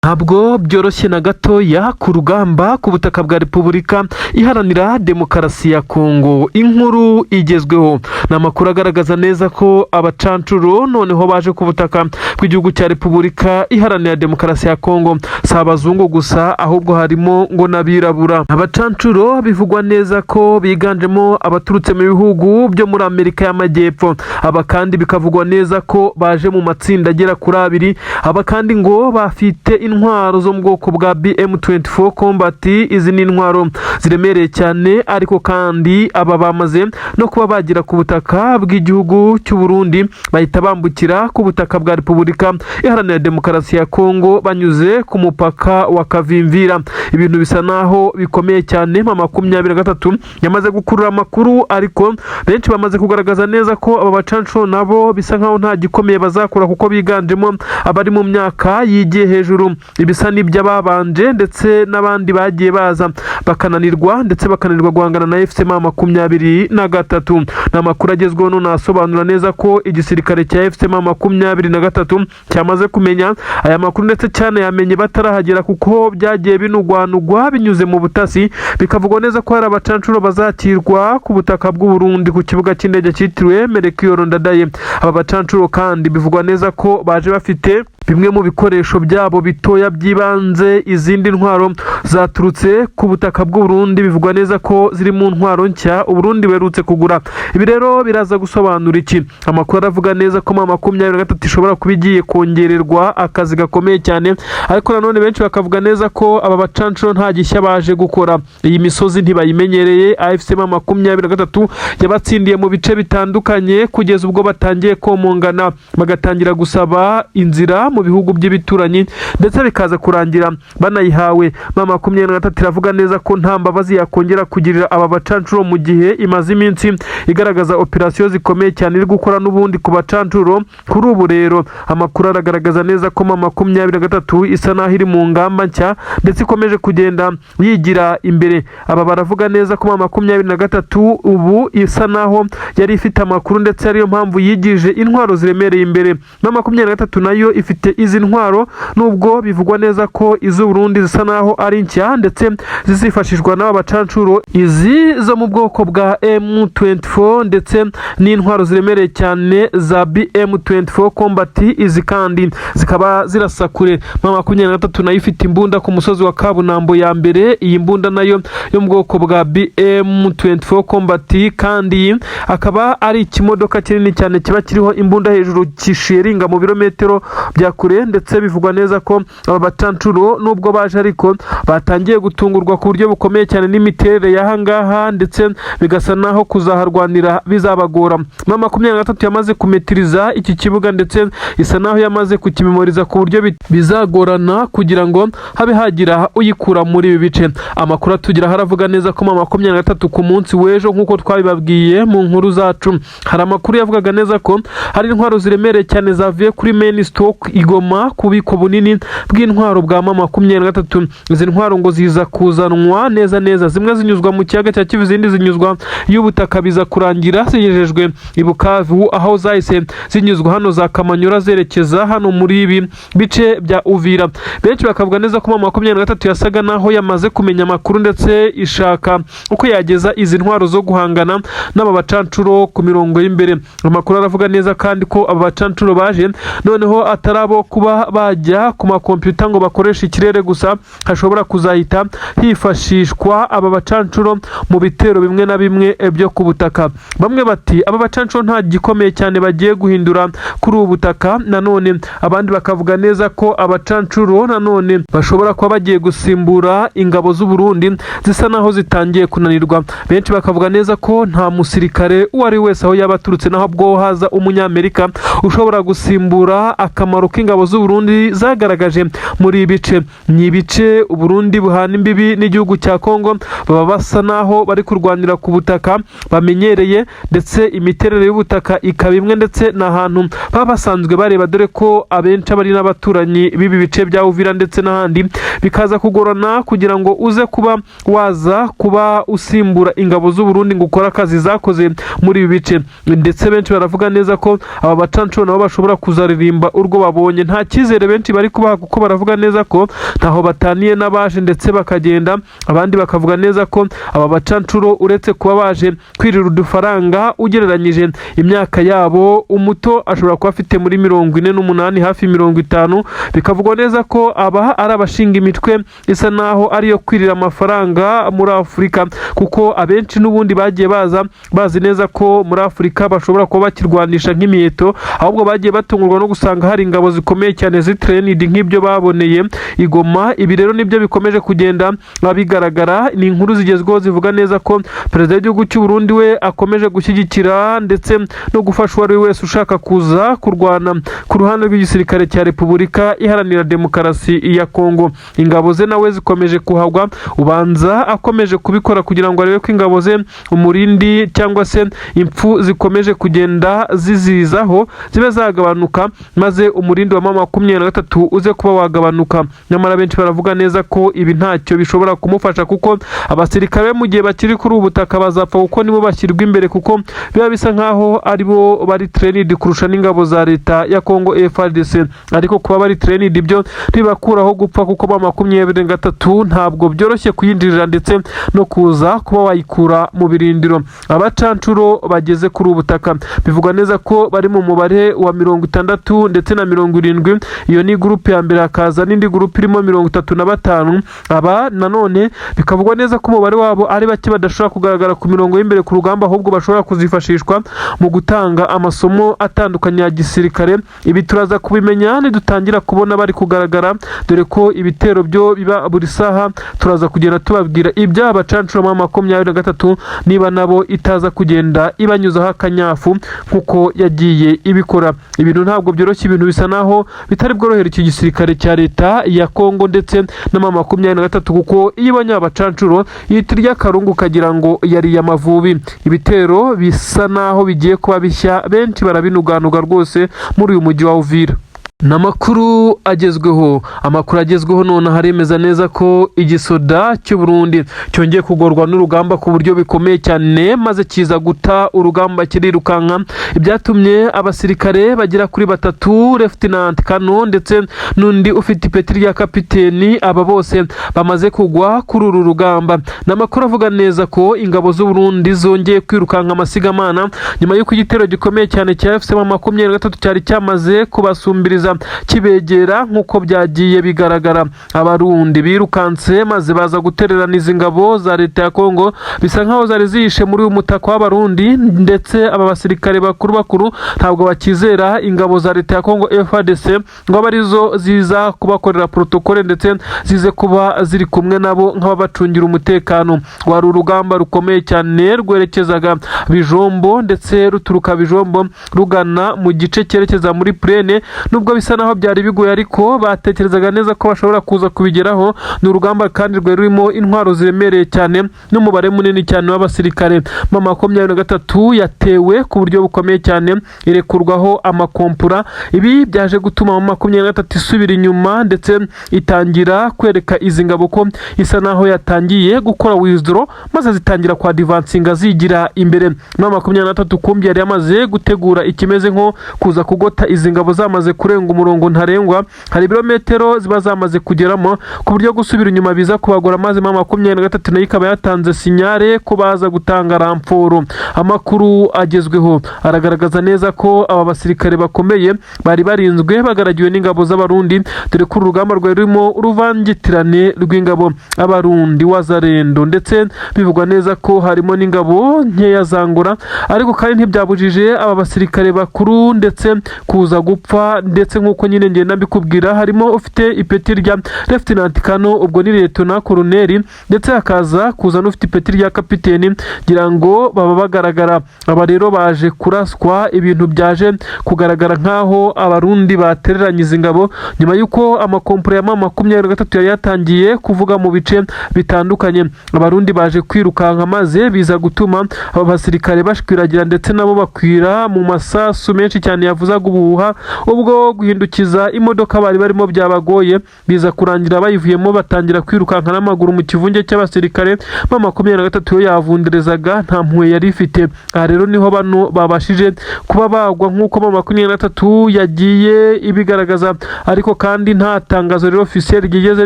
Ntabwo byoroshye na gatoya ku rugamba ku butaka bwa Repubulika Iharanira Demokarasi ya Kongo. Inkuru igezweho ni amakuru agaragaza neza ko abacancuro noneho baje ku butaka bw'igihugu cya Repubulika Iharanira Demokarasi ya Kongo. Si abazungu gusa, ahubwo harimo ngo n'abirabura. Abacancuro bivugwa neza ko biganjemo abaturutse mu bihugu byo muri Amerika y'Amajyepfo. Aba kandi bikavugwa neza ko baje mu matsinda agera kuri abiri. Aba kandi ngo bafite intwaro zo mu bwoko bwa BM24 Combat. Izi ni intwaro ziremereye cyane, ariko kandi aba bamaze no kuba bagera ku butaka bw'igihugu cy'u Burundi, bahita bambukira ku butaka bwa Repubulika Iharanira Demokarasi ya Kongo banyuze ku mupaka wa Kavimvira. Ibintu bisa naho bikomeye cyane. M23 yamaze gukurura amakuru, ariko benshi bamaze kugaragaza neza ko aba bacancuro nabo bisa nkaho nta gikomeye bazakora, kuko biganjemo abari mu myaka yigiye hejuru, ibisa n'iby'ababanje ndetse n'abandi bagiye baza bakananirwa, ndetse bakananirwa guhangana na AFC M23. Ni amakuru agezweho none asobanura neza ko igisirikare cya AFC M23 cyamaze kumenya aya makuru, ndetse cyanayamenye batarahagera, kuko byagiye binugwanugwa binyuze mu butasi. Bikavugwa neza ko hari abacancuro bazakirwa ku butaka bw'u Burundi ku kibuga cy'indege cyitiriwe Melchior Ndadaye. Aba bacancuro kandi bivugwa neza ko baje bafite bimwe mu bikoresho byabo bitoya by'ibanze. Izindi ntwaro zaturutse ku butaka bw'u Burundi bivugwa neza ko ziri mu ntwaro nshya Uburundi buherutse kugura. Ibi rero biraza gusobanura iki? Amakuru aravuga neza ko M23 ishobora kuba igiye kongererwa akazi gakomeye cyane, ariko nanone benshi bakavuga neza ko aba bacancuro nta gishya baje gukora. Iyi misozi ntibayimenyereye. AFC M23 yabatsindiye mu bice bitandukanye, kugeza ubwo batangiye komongana, bagatangira gusaba inzira mu bihugu by'ibituranyi, ndetse bikaza kurangira banayihawe. M23 iravuga neza ko nta mbabazi yakongera kugirira aba bacancuro, mu gihe imaze iminsi igaragaza operasiyo zikomeye cyane iri gukora n'ubundi ku bacancuro. Kuri ubu rero amakuru aragaragaza neza ko M23 isa naho iri mu ngamba nshya, ndetse ikomeje kugenda yigira imbere. Aba baravuga neza ko M23 ubu isa naho yari ifite amakuru, ndetse ariyo mpamvu yigije intwaro ziremereye imbere. M23 nayo ifite izi ntwaro, nubwo bivugwa neza ko iz'u Burundi zisa naho ari nshya, ndetse zizifashishwa n'aba bacancuro, izi zo mu bwoko bwa M24 ndetse n'intwaro ziremereye cyane za BM24 Combat. Izi kandi zikaba zirasa kure. M23 nayo ifite imbunda ku musozi wa Kabunambo ya mbere. Iyi mbunda nayo yo mu bwoko bwa BM24 Combat, kandi akaba ari ikimodoka kinini cyane kiba kiriho imbunda hejuru, kishiringa mu birometero bya kure. Ndetse bivugwa neza ko aba bacancuro nubwo baje, ariko batangiye gutungurwa ku buryo bukomeye cyane n'imiterere y'aha ngaha, ndetse bigasa naho kuzaharwanira bizabagora. M23 yamaze kumetiriza iki kibuga, ndetse isa naho yamaze kukimemoriza ku buryo bizagorana kugira ngo habe hagira uyikura muri ibi bice. Amakuru atugeraho aravuga neza ko M23 ku munsi w'ejo, nk'uko twabibabwiye mu nkuru zacu, hari amakuru yavugaga neza ko hari intwaro ziremereye cyane zavuye kuri main stock i Goma, ku bubiko bunini bw'intwaro bwa M23. Izi ntwaro ngo ziza kuzanwa neza neza, zimwe zinyuzwa mu kiyaga cya Kivu, izindi zinyuzwa y'ubutaka, biza kurangira zigejejwe i Bukavu, aho zahise zinyuzwa hano za Kamanyura zerekeza hano muri ibi bice bya Uvira. Benshi bakavuga neza ko M23 yasaga naho yamaze kumenya amakuru, ndetse ishaka uko yageza izi ntwaro zo guhangana n'aba bacancuro ku mirongo y'imbere. Amakuru aravuga neza kandi ko aba bacancuro baje noneho atari abo kuba bajya ku makompiyuta ngo bakoreshe ikirere gusa, hashobora kuzahita hifashishwa aba bacancuro mu bitero bimwe na bimwe byo ku butaka. Bamwe bati aba bacancuro nta gikomeye cyane bagiye guhindura kuri ubu butaka. Nanone abandi bakavuga neza ko abacancuro nanone bashobora kuba bagiye gusimbura ingabo z'u Burundi zisa naho zitangiye kunanirwa. Benshi bakavuga neza ko nta musirikare uwo ari we wese, aho yaba aturutse, naho bwo haza Umunyamerika, ushobora gusimbura akamaro k'ingabo z'u Burundi zagaragaje muri ibi bice. Ni ibice Uburundi Burundi buhana imbibi n'igihugu cya Kongo, baba basa naho bari kurwanira ku butaka bamenyereye, ndetse imiterere y'ubutaka ikaba imwe, ndetse ni ahantu baba basanzwe bareba, dore ko abenshi aba ari n'abaturanyi b'ibi bice bya Uvira ndetse n'ahandi. Bikaza kugorana kugira ngo uze kuba waza kuba usimbura ingabo z'u Burundi ngo ukore akazi zakoze muri ibi bice. Ndetse benshi baravuga neza ko aba bacancuro nabo bashobora kuzaririmba urwo babonye. Nta cyizere benshi bari kubaha, kuko baravuga neza ko ntaho bataniye n'abaje ndetse bakagenda. Abandi bakavuga neza ko aba bacancuro, uretse kuba baje kwirira udufaranga, ugereranyije imyaka yabo, umuto ashobora kuba afite muri 48, hafi 50. Bikavugwa neza ko aba ari abashinga imitwe isa naho ariyo kwirira amafaranga muri Afurika, kuko abenshi n'ubundi bagiye baza bazi neza ko muri Afurika bashobora kuba bakirwanisha nk'imiheto, ahubwo bagiye batungurwa no gusanga hari ingabo zikomeye cyane zi trained nk'ibyo baboneye i Goma. Ibi rero nibyo bikomeje kugenda bigaragara. Ni inkuru zigezweho zivuga neza ko perezida w'igihugu cy'u Burundi we akomeje gushyigikira ndetse no gufasha uwo ari we wese ushaka kuza kurwana ku ruhande rw'igisirikare cya Repubulika Iharanira Demokarasi ya Kongo. Ingabo ze nawe zikomeje kuhagwa. Ubanza akomeje kubikora kugira ngo arebe ko ingabo ze umurindi cyangwa se impfu zikomeje kugenda zizizaho zibe zagabanuka, maze umurindi wa M23 uze kuba wagabanuka. Nyamara benshi baravuga neza ko ibi ntacyo bishobora kumufasha, kuko abasirikare mu gihe bakiri kuri ubu butaka bazapfa, kuko nibo bashyirwa imbere, kuko biba bisa nkaho aribo bari trained kurusha n'ingabo za leta ya Kongo FARDC. Ariko kuba bari trained ibyo ntibakuraho gupfa, kuko M23 ntabwo byoroshye kuyinjirira ndetse no kuza kuba wayikura mu birindiro. Abacancuro bageze kuri ubu butaka bivugwa neza ko bari mu mubare wa 60 ndetse na 70. Iyo ni groupe ya mbere, hakaza n'indi groupe irimo 35. Aba nanone bikavugwa neza ko umubare wabo ari bake, badashobora kugaragara ku mirongo y'imbere ku rugamba, ahubwo bashobora kuzifashishwa mu gutanga amasomo atandukanye ya gisirikare. Ibi turaza kubimenya nidutangira kubona bari kugaragara, dore ko ibitero byo biba buri saha. Turaza kugenda tubabwira iby'aba bacancuro M23, niba nabo itaza kugenda ibanyuzaho akanyafu nk'uko yagiye ibikora. Ibintu ntabwo byoroshye, ibintu bisa naho bitari bworohere iki gisirikare cya leta ya Kongo ndetse na M23, kuko iyo ibonye abacancuro ihita irya akarungu ukagira ngo yariye Amavubi. Ibitero bisa naho bigiye kuba bishya, benshi barabinuganuga rwose muri uyu mujyi wa Uvira. Ni amakuru agezweho. Amakuru agezweho none haremeza neza ko igisoda cy'u Burundi cyongeye kugorwa n'urugamba ku buryo bikomeye cyane, maze kiza guta urugamba kirirukanka. Ibyatumye abasirikare bagera kuri batatu, Lieutenant Kano ndetse n'undi ufite ipeti rya kapiteni, aba bose bamaze kugwa kuri uru rugamba. Ni amakuru avuga neza ko ingabo z'u Burundi zongeye kwirukanka amasigamana nyuma y'uko igitero gikomeye cyane cya AFC M23 cyari cyamaze kubasumbiriza kibegera. Nk'uko byagiye bigaragara, Abarundi birukanse maze baza gutererana izi ngabo za leta ya Kongo, bisa nkaho zari zihishe muri uyu mutaka w'Abarundi. Ndetse aba basirikare bakuru bakuru ntabwo bakizera ingabo za leta ya Kongo FARDC ngo abe arizo ziza kubakorera protocole, ndetse zize kuba ziri kumwe nabo nk'ababacungira umutekano. Wari urugamba rukomeye cyane rwerekezaga Bijombo, ndetse ruturuka Bijombo rugana mu gice cyerekeza muri plaine. Nubwo bisa naho byari bigoye, ariko batekerezaga neza ko bashobora kuza kubigeraho. Ni urugamba kandi rwari rurimo intwaro ziremereye cyane n'umubare munini cyane w'abasirikare. M23 yatewe ku buryo bukomeye cyane, irekurwaho amakompura. Ibi byaje gutuma M23 isubira inyuma, ndetse itangira kwereka izi ngabo ko isa naho yatangiye gukora withdraw, maze zitangira kwa advancinga zigira imbere. M23 kumbi yari yamaze gutegura ikimeze nko kuza kugota izi ngabo zamaze kurenga umurongo ntarengwa. Hari ibirometero ziba zamaze kugeramo, ku buryo gusubira inyuma biza kubagora, maze M23 nayo ikaba yatanze signal ko baza gutanga renfort. Amakuru agezweho aragaragaza neza ko aba basirikare bakomeye bari barinzwe, bagaragiwe n'ingabo z'Abarundi, dore ko uru rugamba rwari rurimo uruvangitirane rw'ingabo, Abarundi, Wazalendo, ndetse bivugwa neza ko harimo n'ingabo nkeya za Angola. Ariko kandi ntibyabujije aba basirikare bakuru ndetse kuza gupfa ndetse. bose nk'uko nyine ngenda mbikubwira, harimo ufite ipeti rya Lieutenant Colonel, ubwo ni Lieutenant Colonel, ndetse hakaza kuza n'ufite ipeti rya kapiteni, ngira ngo baba bagaragara. Aba rero baje kuraswa, ibintu byaje kugaragara nk'aho Abarundi batereranye izi ngabo nyuma y'uko amakompure ya M23 yari yatangiye kuvuga mu bice bitandukanye. Abarundi baje kwirukanka, maze biza gutuma aba basirikare bashwiragira, ndetse nabo bakwira mu masasu menshi cyane yavuzaga ubuhuha. Ubwo guhindukiza imodoka bari barimo byabagoye, biza kurangira bayivuyemo, batangira kwirukanka n'amaguru mu kivunge cy'abasirikare. M23 yo yavunderezaga, nta mpuhwe yari ifite. Aha rero niho bano babashije kuba bagwa nk'uko M23 yagiye ibigaragaza, ariko kandi nta tangazo rero officiel ryigeze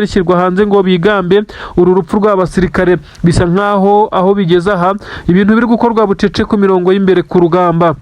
rishyirwa hanze ngo bigambe uru rupfu rw'abasirikare. Bisa nkaho aho bigeze aha ibintu biri gukorwa bucece ku mirongo y'imbere ku rugamba.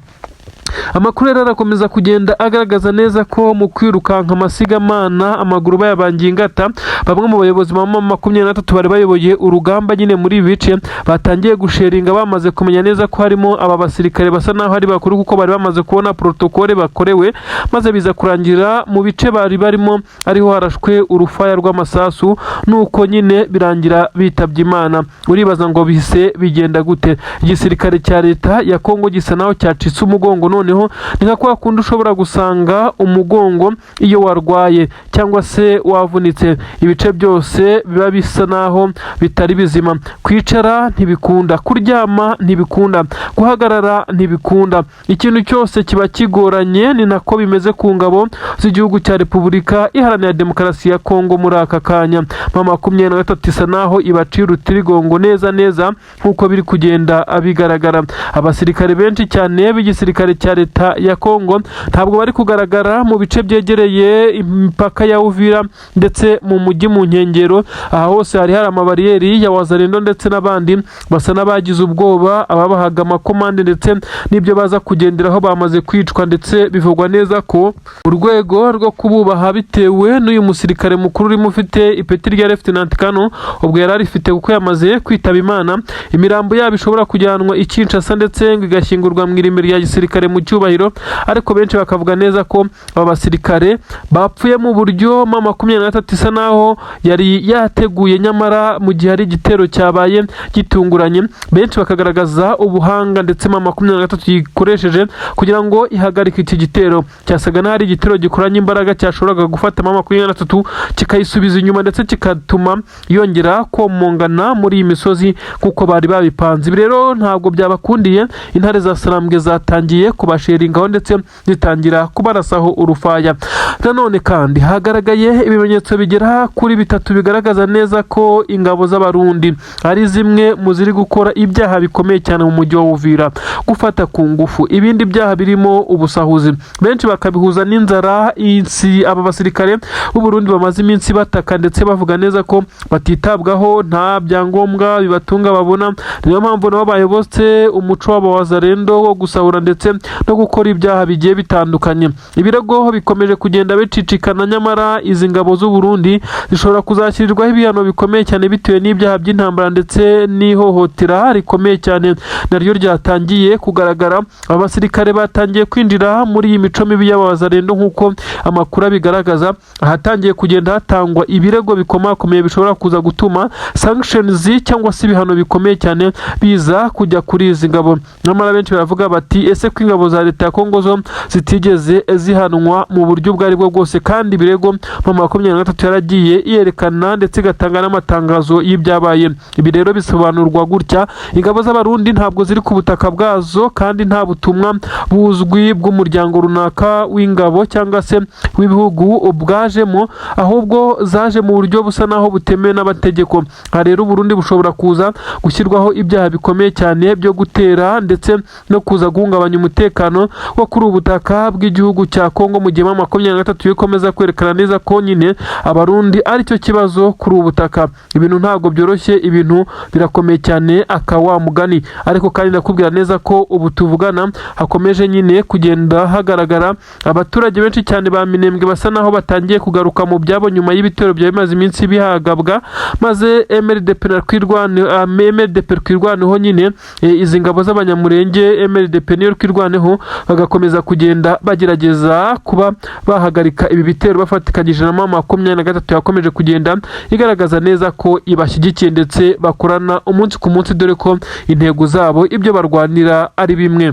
Amakuru rero arakomeza kugenda agaragaza neza ko mu kwirukanka amasigamana, amaguru bayabangiye ingata, bamwe mu bayobozi ba M23 bari bayoboye urugamba nyine muri ibi bice batangiye gusheringa, bamaze kumenya neza ko harimo aba basirikare basa naho ari bakuru, kuko bari bamaze kubona protocole bakorewe, maze biza kurangira mu bice bari barimo ariho harashwe urufaya rw'amasasu, nuko nyine birangira bitabye Imana. Uribaza ngo bihise bigenda gute? Igisirikare cya leta ya Kongo gisa naho cyacitse umugongo. Noneho ni nka kwa kundi ushobora gusanga umugongo iyo warwaye cyangwa se wavunitse, ibice byose biba bisa naho bitari bizima. Kwicara ntibikunda, kuryama ntibikunda, guhagarara ntibikunda, ikintu cyose kiba kigoranye. Ni nako bimeze ku ngabo z'igihugu cya Repubulika Iharanira Demokarasi ya Kongo muri aka kanya. M23 isa naho ibacira urutirigongo neza neza nk'uko biri kugenda bigaragara. Abasirikare benshi cyane b'igisirikare cya leta ya Kongo ntabwo bari kugaragara mu bice byegereye imipaka ya Uvira ndetse mu mujyi mu nkengero. Aha hose hari hari amabariyeri ya Wazalendo ndetse n'abandi basa n'abagize ubwoba. Ababahaga amakomande ndetse n'ibyo baza kugenderaho bamaze kwicwa, ndetse bivugwa neza ko mu rwego rwo kububaha, bitewe n'uyu musirikare mukuru urimo ufite ipeti rya Lieutenant Colonel, ubwo yari arifite kuko yamaze kwitaba Imana, imirambo yabo ishobora kujyanwa i Kinshasa ndetse ngo igashyingurwa mu irimbi rya gisirikare mu cyubahiro. Ariko benshi bakavuga neza ko aba basirikare bapfuye mu buryo M23 isa naho yari yateguye, nyamara mu gihe hari igitero cyabaye gitunguranye, benshi bakagaragaza ubuhanga ndetse M23 yikoresheje kugira ngo ihagarike iki gitero cyasaga n'aho ari igitero gikoranye imbaraga, cyashoboraga gufata M23 kikayisubiza inyuma, ndetse kikatuma yongera komongana muri iyi misozi nk'uko bari babipanze. Ibi rero ntabwo byabakundiye. Intare za Sarambwe zatangiye kubasheringaho ndetse zitangira kubarasaho urufaya. Nanone kandi hagaragaye ibimenyetso bigera kuri bitatu bigaragaza neza ko ingabo z'Abarundi ari zimwe mu ziri gukora ibyaha bikomeye cyane mu mujyi wa Uvira, gufata ku ngufu, ibindi byaha birimo ubusahuzi, benshi bakabihuza n'inzara isi aba basirikare b'u Burundi bamaze iminsi bataka, ndetse bavuga neza ko batitabwaho, nta byangombwa bibatunga babona. Niyo mpamvu nabo bayobotse umuco wabo Wazalendo wo gusahura ndetse no gukora ibyaha bigiye bitandukanye. Ibirego bikomeje kugenda bicicikana, nyamara izi ngabo z'u Burundi zishobora kuzashyirirwaho ibihano bikomeye cyane bitewe n'ibyaha by'intambara ndetse n'ihohotera rikomeye cyane naryo ryatangiye kugaragara. Aba basirikare batangiye kwinjira muri iyi mico mibi y'Abazalendo nk'uko amakuru abigaragaza. Ahatangiye kugenda hatangwa ibirego bikomakomeye bishobora kuza gutuma sanctions cyangwa se ibihano bikomeye cyane biza kujya kuri izi ngabo. Nyamara benshi baravuga bati: "Ese ko ingabo za leta ya Kongo zo zitigeze zihanwa mu buryo ubwo ari bwo bwose, kandi ibirego M23 yaragiye yerekana ndetse igatanga n'amatangazo y'ibyabaye?" Ibi rero bisobanurwa gutya: ingabo z'Abarundi ntabwo ziri ku butaka bwazo, kandi nta butumwa buzwi bw'umuryango runaka w'ingabo cyangwa se w'ibihugu bwajemo, ahubwo zaje mu buryo busa naho butemewe n'amategeko. Aha rero Uburundi bushobora kuza gushyirwaho ibyaha bikomeye cyane byo gutera ndetse no kuza guhungabanya umutekano wo kuri ubu butaka bw'igihugu cya Kongo, mu gihe M23 ikomeza kwerekana neza ko nyine Abarundi aricyo kibazo kuri ubu butaka. Ibintu ntabwo byoroshye, ibintu birakomeye cyane aka wa mugani. Ariko kandi ndakubwira neza ko ubu tuvugana hakomeje nyine kugenda hagaragara abaturage benshi cyane ba Minembwe basa naho batangiye kugaruka mu byabo nyuma y'ibitero byari bimaze iminsi bihagabwa, maze MRDP na Twirwane, MRDP Twirwaneho nyine, izi ngabo z'Abanyamurenge, MRDP niyo Twirwaneho. Twirwaneho bagakomeza kugenda bagerageza kuba bahagarika ibi bitero bafatikanyije na M23 yakomeje kugenda igaragaza neza ko ibashyigikiye ndetse bakorana umunsi ku munsi, dore ko intego zabo, ibyo barwanira ari bimwe.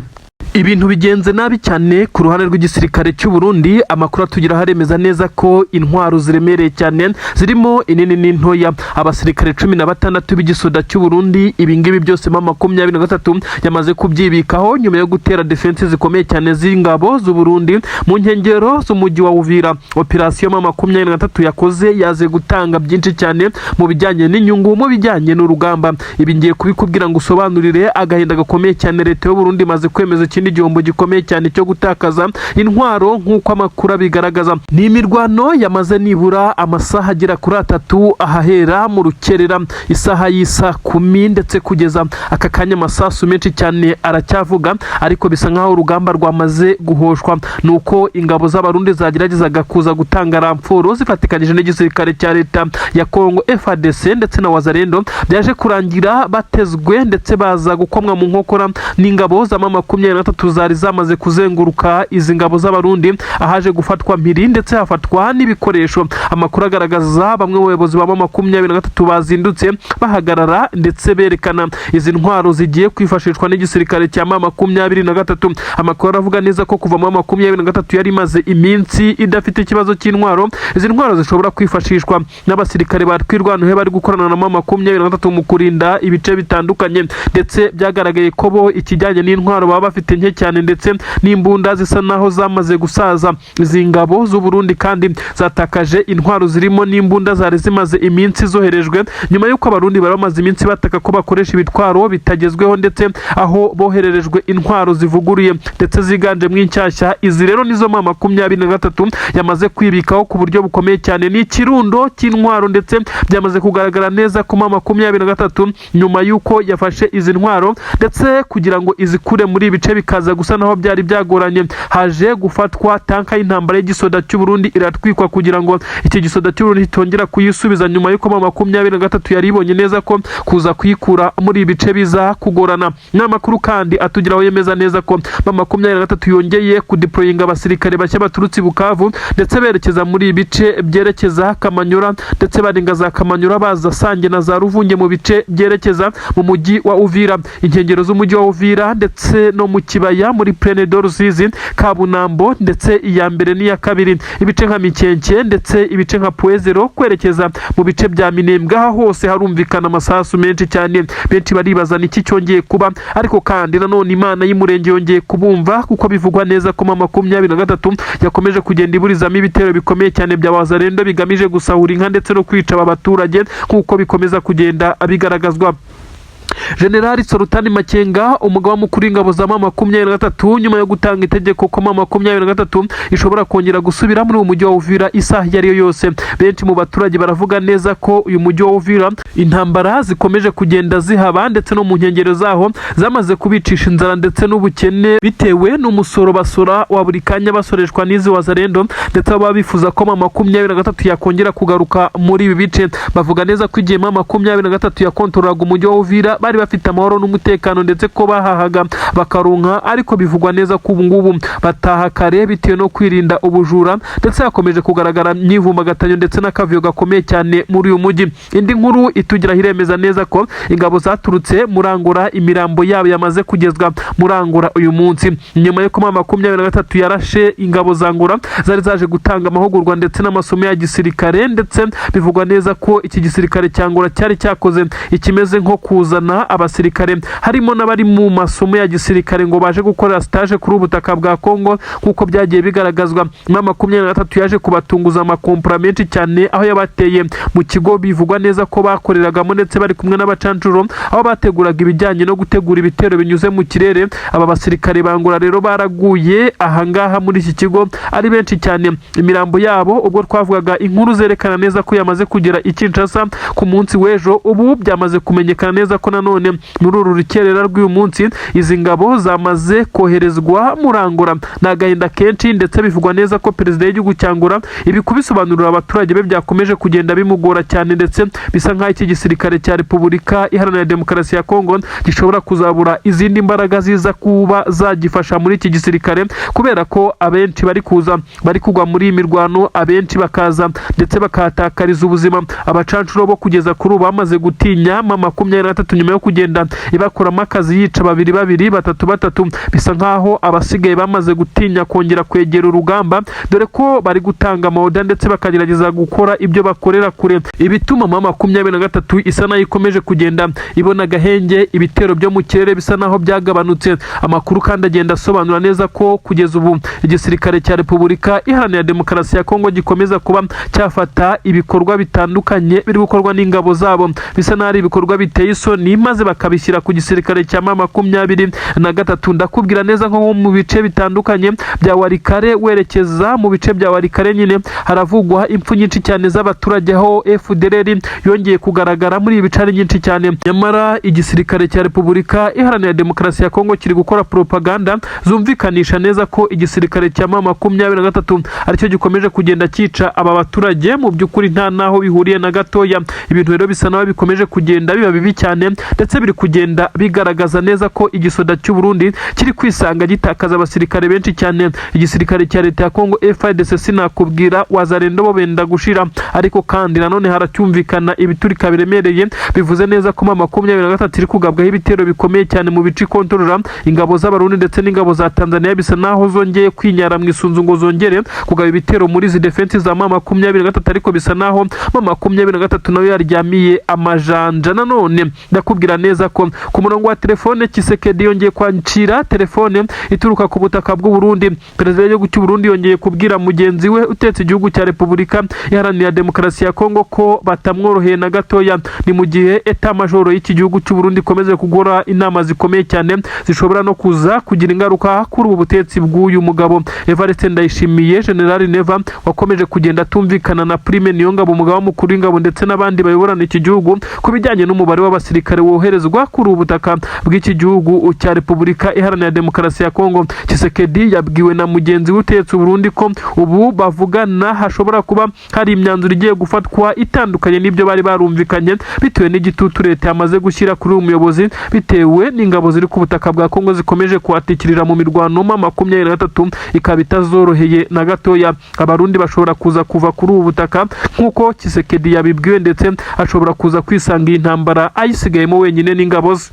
Ibintu bigenze nabi cyane ku ruhande rw'igisirikare cy'u Burundi. Amakuru atugeraho aremeza neza ko intwaro ziremereye cyane zirimo inini n'intoya, abasirikare 16 b'igisoda cy'u Burundi, ibingibi byose M23 yamaze kubyibikaho nyuma yo gutera défense zikomeye cyane z'ingabo z'u Burundi mu nkengero z'umujyi wa Uvira. Operasiyo M23 yakoze yaze gutanga byinshi cyane mu bijyanye n'inyungu, mu bijyanye n'urugamba. Ibi ngiye kubikubwira ngo usobanurire agahinda gakomeye cyane. Leta y'u Burundi imaze kwemeza ikindi gihombo gikomeye cyane cyo gutakaza intwaro nk'uko amakuru abigaragaza. Ni imirwano yamaze nibura amasaha agera kuri 3, ahahera mu rukerera isaha y'isa 10 ndetse kugeza aka kanya amasasu menshi cyane aracyavuga, ariko bisa nk'aho urugamba rwamaze guhoshwa. Ni uko ingabo z'Abarundi zageragezaga kuza gutanga renfort zifatikanyije n'igisirikare cya leta ya Kongo FARDC ndetse na Wazalendo, byaje kurangira batezwe ndetse baza gukomwa mu nkokora n'ingabo za M23 zari zamaze kuzenguruka izi ngabo z'Abarundi, ahaje gufatwa mpiri ndetse hafatwa n'ibikoresho. Amakuru agaragaza bamwe mu bayobozi ba M23 bazindutse bahagarara ndetse berekana izi ntwaro zigiye kwifashishwa n'igisirikare cya M23. Amakuru aravuga neza ko kuva M23 yari imaze iminsi idafite ikibazo cy'intwaro, izi ntwaro zishobora kwifashishwa n'abasirikare ba Twirwaneho bari gukorana na M23 mu kurinda ibice bitandukanye, ndetse byagaragaye ko bo ikijyanye n'intwaro baba bafite nke cyane ndetse n'imbunda zisa naho zamaze gusaza. Izi ngabo z'u Burundi kandi zatakaje intwaro zirimo n'imbunda zari zimaze iminsi zoherejwe, nyuma y'uko Abarundi bari bamaze iminsi bataka ko bakoresha ibitwaro bitagezweho, ndetse aho bohererejwe intwaro zivuguruye ndetse ziganjemo inshyashya. Izi rero nizo M23 yamaze kwibikaho ku buryo bukomeye cyane. Ni ikirundo cy'intwaro, ndetse byamaze kugaragara neza ko M23 nyuma y'uko yafashe izi ntwaro ndetse kugira ngo izikure muri ibi bice bikaza gusa naho byari byagoranye, haje gufatwa tanka y'intambara y'igisoda cy'u Burundi iratwikwa kugira ngo iki gisoda cy'u Burundi kitongera kuyisubiza, nyuma y'uko M23 yari ibonye neza ko kuza kuyikura muri ibi bice biza kugorana. Ni amakuru kandi atugeraho yemeza neza ko M23 yongeye kudeployinga abasirikare bashya baturutse i Bukavu ndetse berekeza muri ibi bice byerekeza Kamanyura, ndetse barenga za Kamanyura baza Sange na za Ruvunge mu bice byerekeza mu mujyi wa Uvira, inkengero z'umujyi wa Uvira, ndetse no mu kibaya muri Plaine de Rusizi, Kabunambo, ndetse iya mbere n'iya kabiri, ibice nka Mikenke ndetse ibice nka Puezero kwerekeza mu bice bya Minembwe. Aha hose harumvikana amasasu menshi cyane. Benshi baribaza niki cyongeye kuba, ariko kandi nanone Imana y'Umurenge yongeye kubumva, kuko bivugwa neza ko M23 yakomeje kugenda iburizamo ibitero bikomeye cyane bya Wazalendo bigamije gusahura inka ndetse no kwica aba baturage, nk'uko bikomeza kugenda bigaragazwa. Generali Sultani Makenga, umugaba mukuru w'ingabo za M23, nyuma yo gutanga itegeko ko M23 ishobora kongera gusubira muri uwo mujyi wa Uvira isaha iyo ari yo yose, benshi mu baturage baravuga neza ko uyu mujyi wa Uvira intambara zikomeje kugenda zihaba ndetse no mu nkengero zaho zamaze kubicisha inzara ndetse n'ubukene, bitewe n'umusoro basora wa buri kanya basoreshwa n'izi Wazalendo, ndetse baba bifuza ko M23 yakongera kugaruka muri ibi bice. Bavuga neza ko igihe M23 yakontorolaga umujyi wa Uvira bari bafite amahoro n'umutekano, ndetse ko bahahaga bakarunka, ariko bivugwa neza ko ubu ngubu bataha kare bitewe no kwirinda ubujura, ndetse hakomeje kugaragara imyivumbagatanyo ndetse n'akavuyo gakomeye cyane muri uyu mujyi. Indi nkuru itugeraho iremeza neza ko ingabo zaturutse muri Angola imirambo yabo yamaze kugezwa muri Angola uyu munsi, nyuma yo kuba M23 yarashe ingabo za Angola zari zaje gutanga amahugurwa ndetse n'amasomo ya gisirikare. Ndetse bivugwa neza ko iki gisirikare cya Angola cyari cyakoze ikimeze nko kuzana abasirikare, harimo n'abari mu masomo ya gisirikare, ngo baje gukorera stage kuri ubu butaka bwa Kongo, nk'uko byagiye bigaragazwa. M23 yaje kubatunguza amakompora menshi cyane aho yabateye mu kigo bivugwa neza ko bakoreragamo, ndetse bari kumwe n'abacancuro, aho bateguraga ibijyanye no gutegura ibitero binyuze mu kirere. Aba basirikare ba Angola rero baraguye ahangaha muri iki kigo ari benshi cyane. Imirambo yabo, ubwo twavugaga inkuru zerekana neza ko yamaze kugera i Kinshasa ku munsi w'ejo, ubu byamaze kumenyekana neza ko nanone Nanone muri uru rukerera rw'uyu munsi izi ngabo zamaze koherezwa muri Angola. Ni agahinda kenshi, ndetse bivugwa neza ko perezida w'igihugu cya Angola ibi kubisobanurira abaturage be byakomeje kugenda bimugora cyane, ndetse bisa nk'aho iki gisirikare cya Repubulika Iharanira Demokarasi ya Kongo gishobora kuzabura izindi mbaraga ziza kuba zagifasha muri iki gisirikare, kubera ko abenshi bari kuza bari kugwa muri iyi mirwano, abenshi bakaza ndetse bakahatakariza ubuzima. Abacancuro bo kugeza kuri ubu bamaze gutinya M23 nyuma yo kugenda ibakuramo akazi, yica babiri babiri, batatu batatu. Bisa nkaho abasigaye bamaze gutinya kongera kwegera urugamba, dore ko bari gutanga ama order ndetse bakagerageza gukora ibyo bakorera kure, ibituma M23 isa nayo ikomeje kugenda ibona agahenge. Ibitero byo mu kirere bisa naho byagabanutse. Amakuru kandi agenda asobanura neza ko kugeza ubu igisirikare cya Repubulika Iharanira Demokarasi ya Kongo gikomeza kuba cyafata ibikorwa bitandukanye biri gukorwa n'ingabo zabo, bisa n'aho ari ibikorwa biteye isoni, maze bakabishyira ku gisirikare cya M23. Ndakubwira neza nko mu bice bitandukanye bya Walikale, werekeza mu bice bya Walikale nyine, haravugwa impfu nyinshi cyane z'abaturage, aho FDLR yongeye kugaragara muri ibi bice ari nyinshi cyane. Nyamara igisirikare cya Repubulika Iharanira Demokarasi ya Kongo kiri gukora propaganda zumvikanisha neza ko igisirikare cya M23 aricyo gikomeje kugenda cyica aba baturage. Mu by'ukuri nta naho bihuriye na gatoya. Ibintu rero bisa naho bikomeje kugenda biba bibi cyane, ndetse biri kugenda bigaragaza neza ko igisoda cy'u Burundi kiri kwisanga gitakaza abasirikare benshi cyane. Igisirikare cya leta ya Kongo FARDC, sinakubwira, Wazalendo bo benda gushira, ariko kandi nanone haracyumvikana ibiturika biremereye, bivuze neza ko M23 iri kugabwaho ibitero bikomeye cyane mu bice ikontorora. Ingabo z'Abarundi ndetse n'ingabo za Tanzania bisa naho zongeye kwinyara mu isunzu ngo zongere kugaba ibitero muri izi defense za M23, ariko bisa naho M23 nayo yaryamiye amajanja. Nanone ndakubwira neza ko ku murongo wa telefone Tshisekedi yongeye kwakira telefone ituruka ku butaka bw'u Burundi. Perezida w'igihugu cy'u Burundi yongeye kubwira mugenzi we utetse igihugu cya Repubulika Iharanira Demokarasi ya Kongo ko batamworoheye na gatoya. Ni mu gihe état-major y'iki gihugu cy'u Burundi ikomeje kugora inama zikomeye cyane zishobora no kuza kugira ingaruka kuri ubu butetsi bw'uyu mugabo Evariste Ndayishimiye, General Neva, wakomeje kugenda atumvikana na Prime Niyongabo, umugaba mukuru w'ingabo, ndetse n'abandi bayoborana iki gihugu ku bijyanye n'umubare w'abasirikare woherezwa kuri ubu butaka bw'iki gihugu cya Repubulika Iharanira Demokarasi ya Kongo. Tshisekedi yabwiwe na mugenzi we utetse Burundi ko ubu bavugana hashobora kuba hari imyanzuro igiye gufatwa itandukanye n'ibyo bari barumvikanye, bitewe n'igitutu leta yamaze gushyira kuri uyu muyobozi, bitewe n'ingabo ziri ku butaka bwa Kongo zikomeje kuhatikirira mu mirwano. M23 ikaba itazoroheye na gatoya. Abarundi bashobora kuza kuva kuri ubu butaka nk'uko Tshisekedi yabibwiwe, ndetse ashobora kuza kwisanga iyi ntambara ayisigayemo wenyine n'ingabo ze.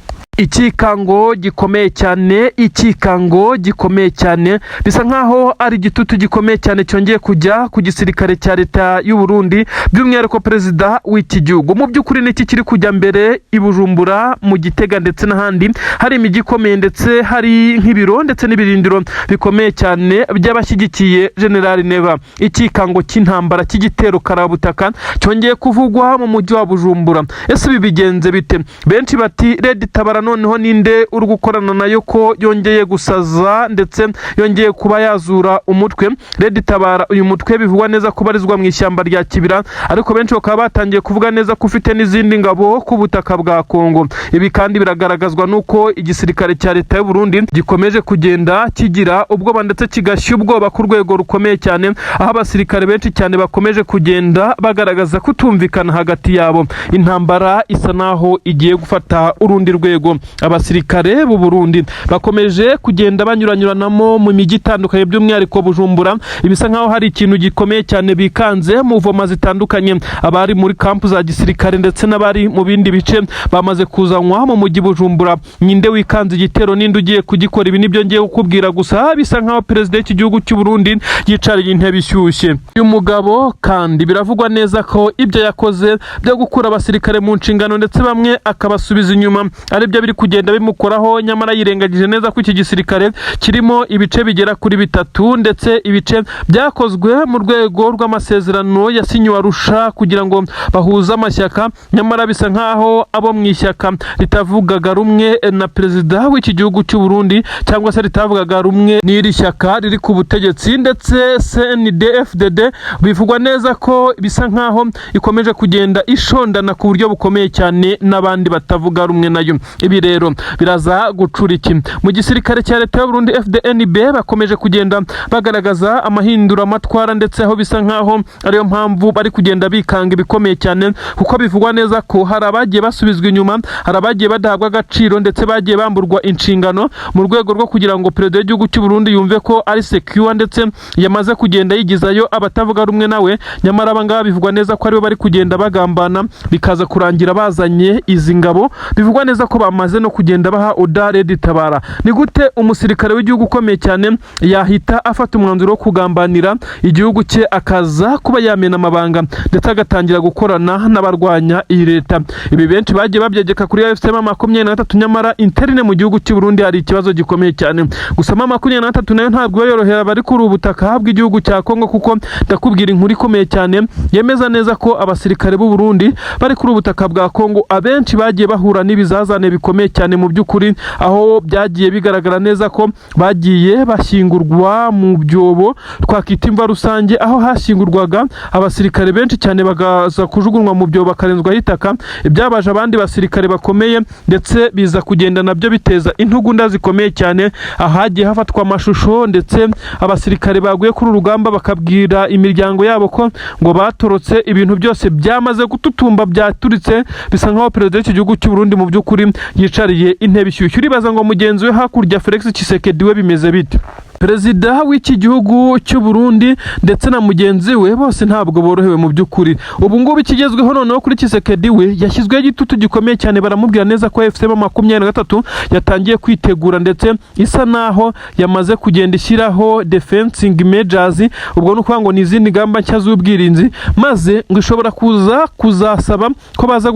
Ikikango gikomeye cyane, ikikango gikomeye cyane, bisa nkaho ari igitutu gikomeye cyane cyongeye kujya ku gisirikare cya leta y'u Burundi, by'umwihariko perezida w'iki gihugu. Mu by'ukuri niki kiri kujya mbere i Bujumbura, mu Gitega ndetse n'ahandi hari imijyi ikomeye, ndetse hari nk'ibiro ndetse n'ibirindiro bikomeye cyane by'abashyigikiye General Neva? Ikikango cy'intambara cy'igitero karabutaka cyongeye kuvugwa mu mujyi wa Bujumbura. Ese ibi bigenze bite? Benshi bati: "Red Tabara noneho ninde uri gukorana nayo ko yongeye gusaza ndetse yongeye kuba yazura umutwe?" Red Tabara, uyu mutwe bivugwa neza ko ubarizwa mu ishyamba rya Kibira, ariko benshi bakaba batangiye kuvuga neza ko ufite n'izindi ngabo ku butaka bwa Kongo. Ibi kandi biragaragazwa n'uko igisirikare cya leta y'u Burundi gikomeje kugenda kigira ubwoba ndetse kigashya ubwoba ku rwego rukomeye cyane, aho abasirikare benshi cyane bakomeje kugenda bagaragaza kutumvikana hagati yabo. Intambara isa naho igiye gufata urundi rwego. Abasirikare b'u Burundi bakomeje kugenda banyuranyuranamo mu mijyi itandukanye, by'umwihariko Bujumbura. Ibisa nkaho hari ikintu gikomeye cyane bikanze mu voma zitandukanye. Abari muri kampu za gisirikare ndetse n'abari mu bindi bice bamaze kuzanwa mu mujyi Bujumbura. Ninde wikanze igitero? Ninde ugiye kugikora? Ibi nibyo ngiye kukubwira. Gusa bisa nkaho perezida w'iki gihugu cy'u Burundi yicariye intebe ishyushye. Uyu mugabo kandi biravugwa neza ko ibyo yakoze byo gukura abasirikare mu nshingano ndetse bamwe akabasubiza inyuma aribyo biri kugenda bimukoraho, nyamara yirengagije neza ko iki gisirikare kirimo ibice bigera kuri bitatu, ndetse ibice byakozwe mu rwego rw'amasezerano yasinyiwe Arusha kugira ngo bahuze amashyaka. Nyamara bisa nkaho abo mu ishyaka ritavugaga rumwe na perezida w'iki gihugu cy'u Burundi, cyangwa se ritavugaga rumwe n'iri shyaka riri ku butegetsi, ndetse CNDD-FDD, bivugwa neza ko bisa nkaho ikomeje kugenda ishondana ku buryo bukomeye cyane n'abandi batavuga rumwe nayo. Ibi rero biraza gucura iki mu gisirikare cya leta y'u Burundi? FDNB bakomeje kugenda bagaragaza amahinduramatwara, ndetse aho bisa nkaho ariyo mpamvu bari kugenda bikanga ibikomeye cyane, kuko bivugwa neza ko hari abagiye basubizwa inyuma, hari abagiye badahabwa agaciro, ndetse bagiye bamburwa inshingano mu rwego rwo kugira ngo perezida w'igihugu cy'u Burundi yumve ko ari secure, ndetse yamaze kugenda yigizayo abatavuga rumwe nawe. Nyamara aba ngaba bivugwa neza ko aribo bari kugenda bagambana, bikaza kurangira bazanye izi ngabo. Bivugwa neza ko bamaze no kugenda baha order RED Tabara. Ni gute umusirikare w'igihugu ukomeye cyane yahita afata umwanzuro wo kugambanira igihugu cye, akaza kuba yamena amabanga, ndetse agatangira gukorana n'abarwanya iyi leta? Ibi benshi bagiye babyegeka kuri AFC M23, nyamara interne mu gihugu cy'u Burundi hari ikibazo gikomeye cyane. Gusa M23 nayo ntabwo iba yorohera abari kuri ubu butaka bw'igihugu cya Kongo, kuko ndakubwira inkuru ikomeye cyane yemeza neza ko abasirikare b'u Burundi bari kuri ubu butaka bwa Kongo abenshi bagiye bahura n'ibizazane bikomeye cyane mu by'ukuri, aho byagiye bigaragara neza ko bagiye bashyingurwa mu byobo twakita imva rusange, aho hashyingurwaga abasirikare benshi cyane bagaza kujugunywa mu byobo, bakarenzwaho itaka. Ibyabaje abandi basirikare bakomeye, ndetse biza kugenda nabyo biteza intugunda zikomeye cyane, ahagiye hafatwa amashusho, ndetse abasirikare baguye kuri uru rugamba bakabwira imiryango yabo ko ngo batorotse. Ibintu byose byamaze gututumba, byaturitse, bisa nkaho perezida w'iki gihugu cy'u Burundi mu by'ukuri yicariye intebe ishyushye. Uribaza ngo mugenzi we hakurya Felix Tshisekedi we bimeze bite? Perezida w'iki gihugu cy'u Burundi ndetse na mugenzi we bose ntabwo borohewe mu by'ukuri. Ubu ngubu ikigezweho noneho kuri Tshisekedi, we yashyizweho igitutu gikomeye cyane. Baramubwira neza ko AFC M23 yatangiye kwitegura, ndetse isa naho yamaze kugenda ishyiraho defensing measures. Ubwo ni ukuvuga ngo ni izindi ngamba nshya z'ubwirinzi, maze ngo ishobora kuza kuzasaba ko baza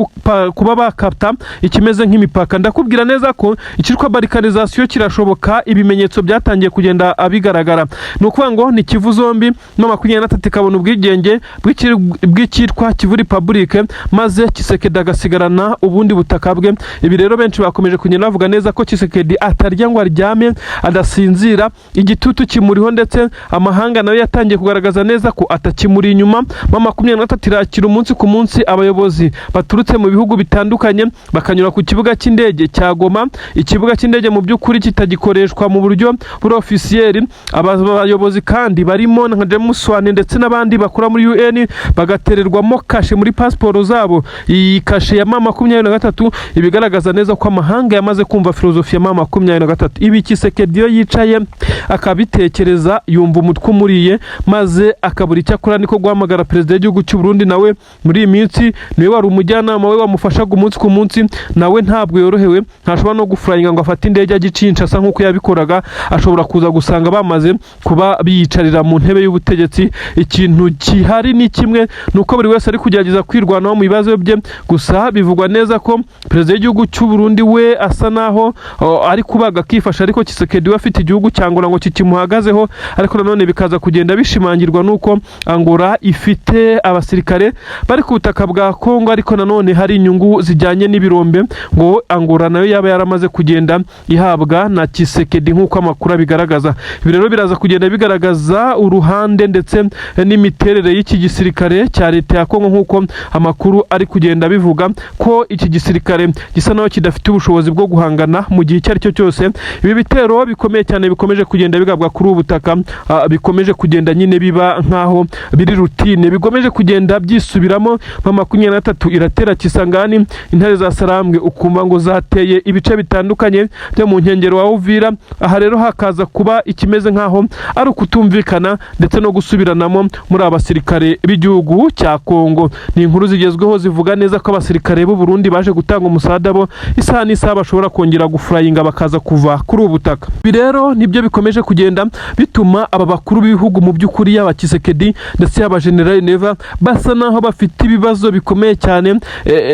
kuba bakata ikimeze nk'imipaka. Ndakubwira neza ko icyitwa balkanisation kirashoboka, ibimenyetso byatangiye kugenda abigaragara. Ni ukuvuga ngo ni Kivu zombi M23 ikabona ubwigenge bw'icyitwa Kivu Republic, maze Tshisekedi agasigarana ubundi butaka bwe. Ibi rero benshi bakomeje kugenda bavuga neza ko Tshisekedi atarya ngo aryame, adasinzira, igitutu kimuriho, ndetse amahanga nayo yatangiye kugaragaza neza ko atakimuri inyuma. M23 irakira umunsi ku munsi abayobozi baturutse mu bihugu bitandukanye, bakanyura ku kibuga cy'indege cya Goma, ikibuga cy'indege mu by'ukuri kitagikoreshwa mu buryo buri officiel. Aba bayobozi kandi barimo nka James Swan ndetse n'abandi bakora muri UN, bagatererwamo kashe muri pasiporo zabo, iyi kashe ya M23, ibigaragaza neza ko amahanga yamaze kumva filozofi ya M23. Ibi Tshisekedi iyo yicaye akabitekereza, yumva umutwe umuriye, maze akabura icyo akora, niko guhamagara perezida w'igihugu cy'u Burundi. Nawe muri iyi minsi niwe wari umujyanama we wamufashaga umunsi ku munsi, nawe ntabwo yorohewe, ntashobora no gufurayinga ngo afate indege ajye i Kinshasa nk'uko yabikoraga. Ashobora kuza gusanga bamaze kuba biyicarira mu ntebe y'ubutegetsi. Ikintu gihari ni kimwe, ni uko buri wese ari kugerageza kwirwanaho mu bibazo bye. Gusa bivugwa neza ko perezida w'igihugu cy'u Burundi we asa naho ari kubaga akifasha, ariko Tshisekedi we afite igihugu cya Angola ngo kikimuhagazeho. Ariko nanone bikaza kugenda bishimangirwa nuko Angola ifite abasirikare bari ku butaka bwa Kongo, ariko nanone hari inyungu zijyanye n'ibirombe ngo Angola nayo yaba yaramaze kugenda ihabwa na Tshisekedi, nk'uko amakuru abigaragaza. Ibi rero biraza kugenda bigaragaza uruhande ndetse n'imiterere y'iki gisirikare cya leta ya Kongo, nk'uko amakuru ari kugenda bivuga ko iki gisirikare gisa naho kidafite ubushobozi bwo guhangana mu gihe icyo ari cyo cyose. Ibi bitero bikomeye cyane bikomeje kugenda bigabwa kuri ubu butaka, bikomeje kugenda nyine biba nk'aho biri routine, bikomeje kugenda byisubiramo. M23 iratera Kisangani, intare za Sarambwe ukumva ngo zateye ibice bitandukanye byo mu nkengero wa Uvira. Aha rero hakaza kuba ikimeze nk'aho ari ukutumvikana ndetse no gusubiranamo muri aba basirikare b'igihugu cya Kongo. Ni inkuru zigezweho zivuga neza ko abasirikare b'u Burundi baje gutanga umusada, bo isaha n'isaha bashobora kongera gufurayinga bakaza kuva kuri ubu butaka. Ibi rero nibyo bikomeje kugenda bituma aba bakuru b'ibihugu mu by'ukuri, yaba Tshisekedi ndetse yaba General Neva, basa naho bafite ibibazo bikomeye cyane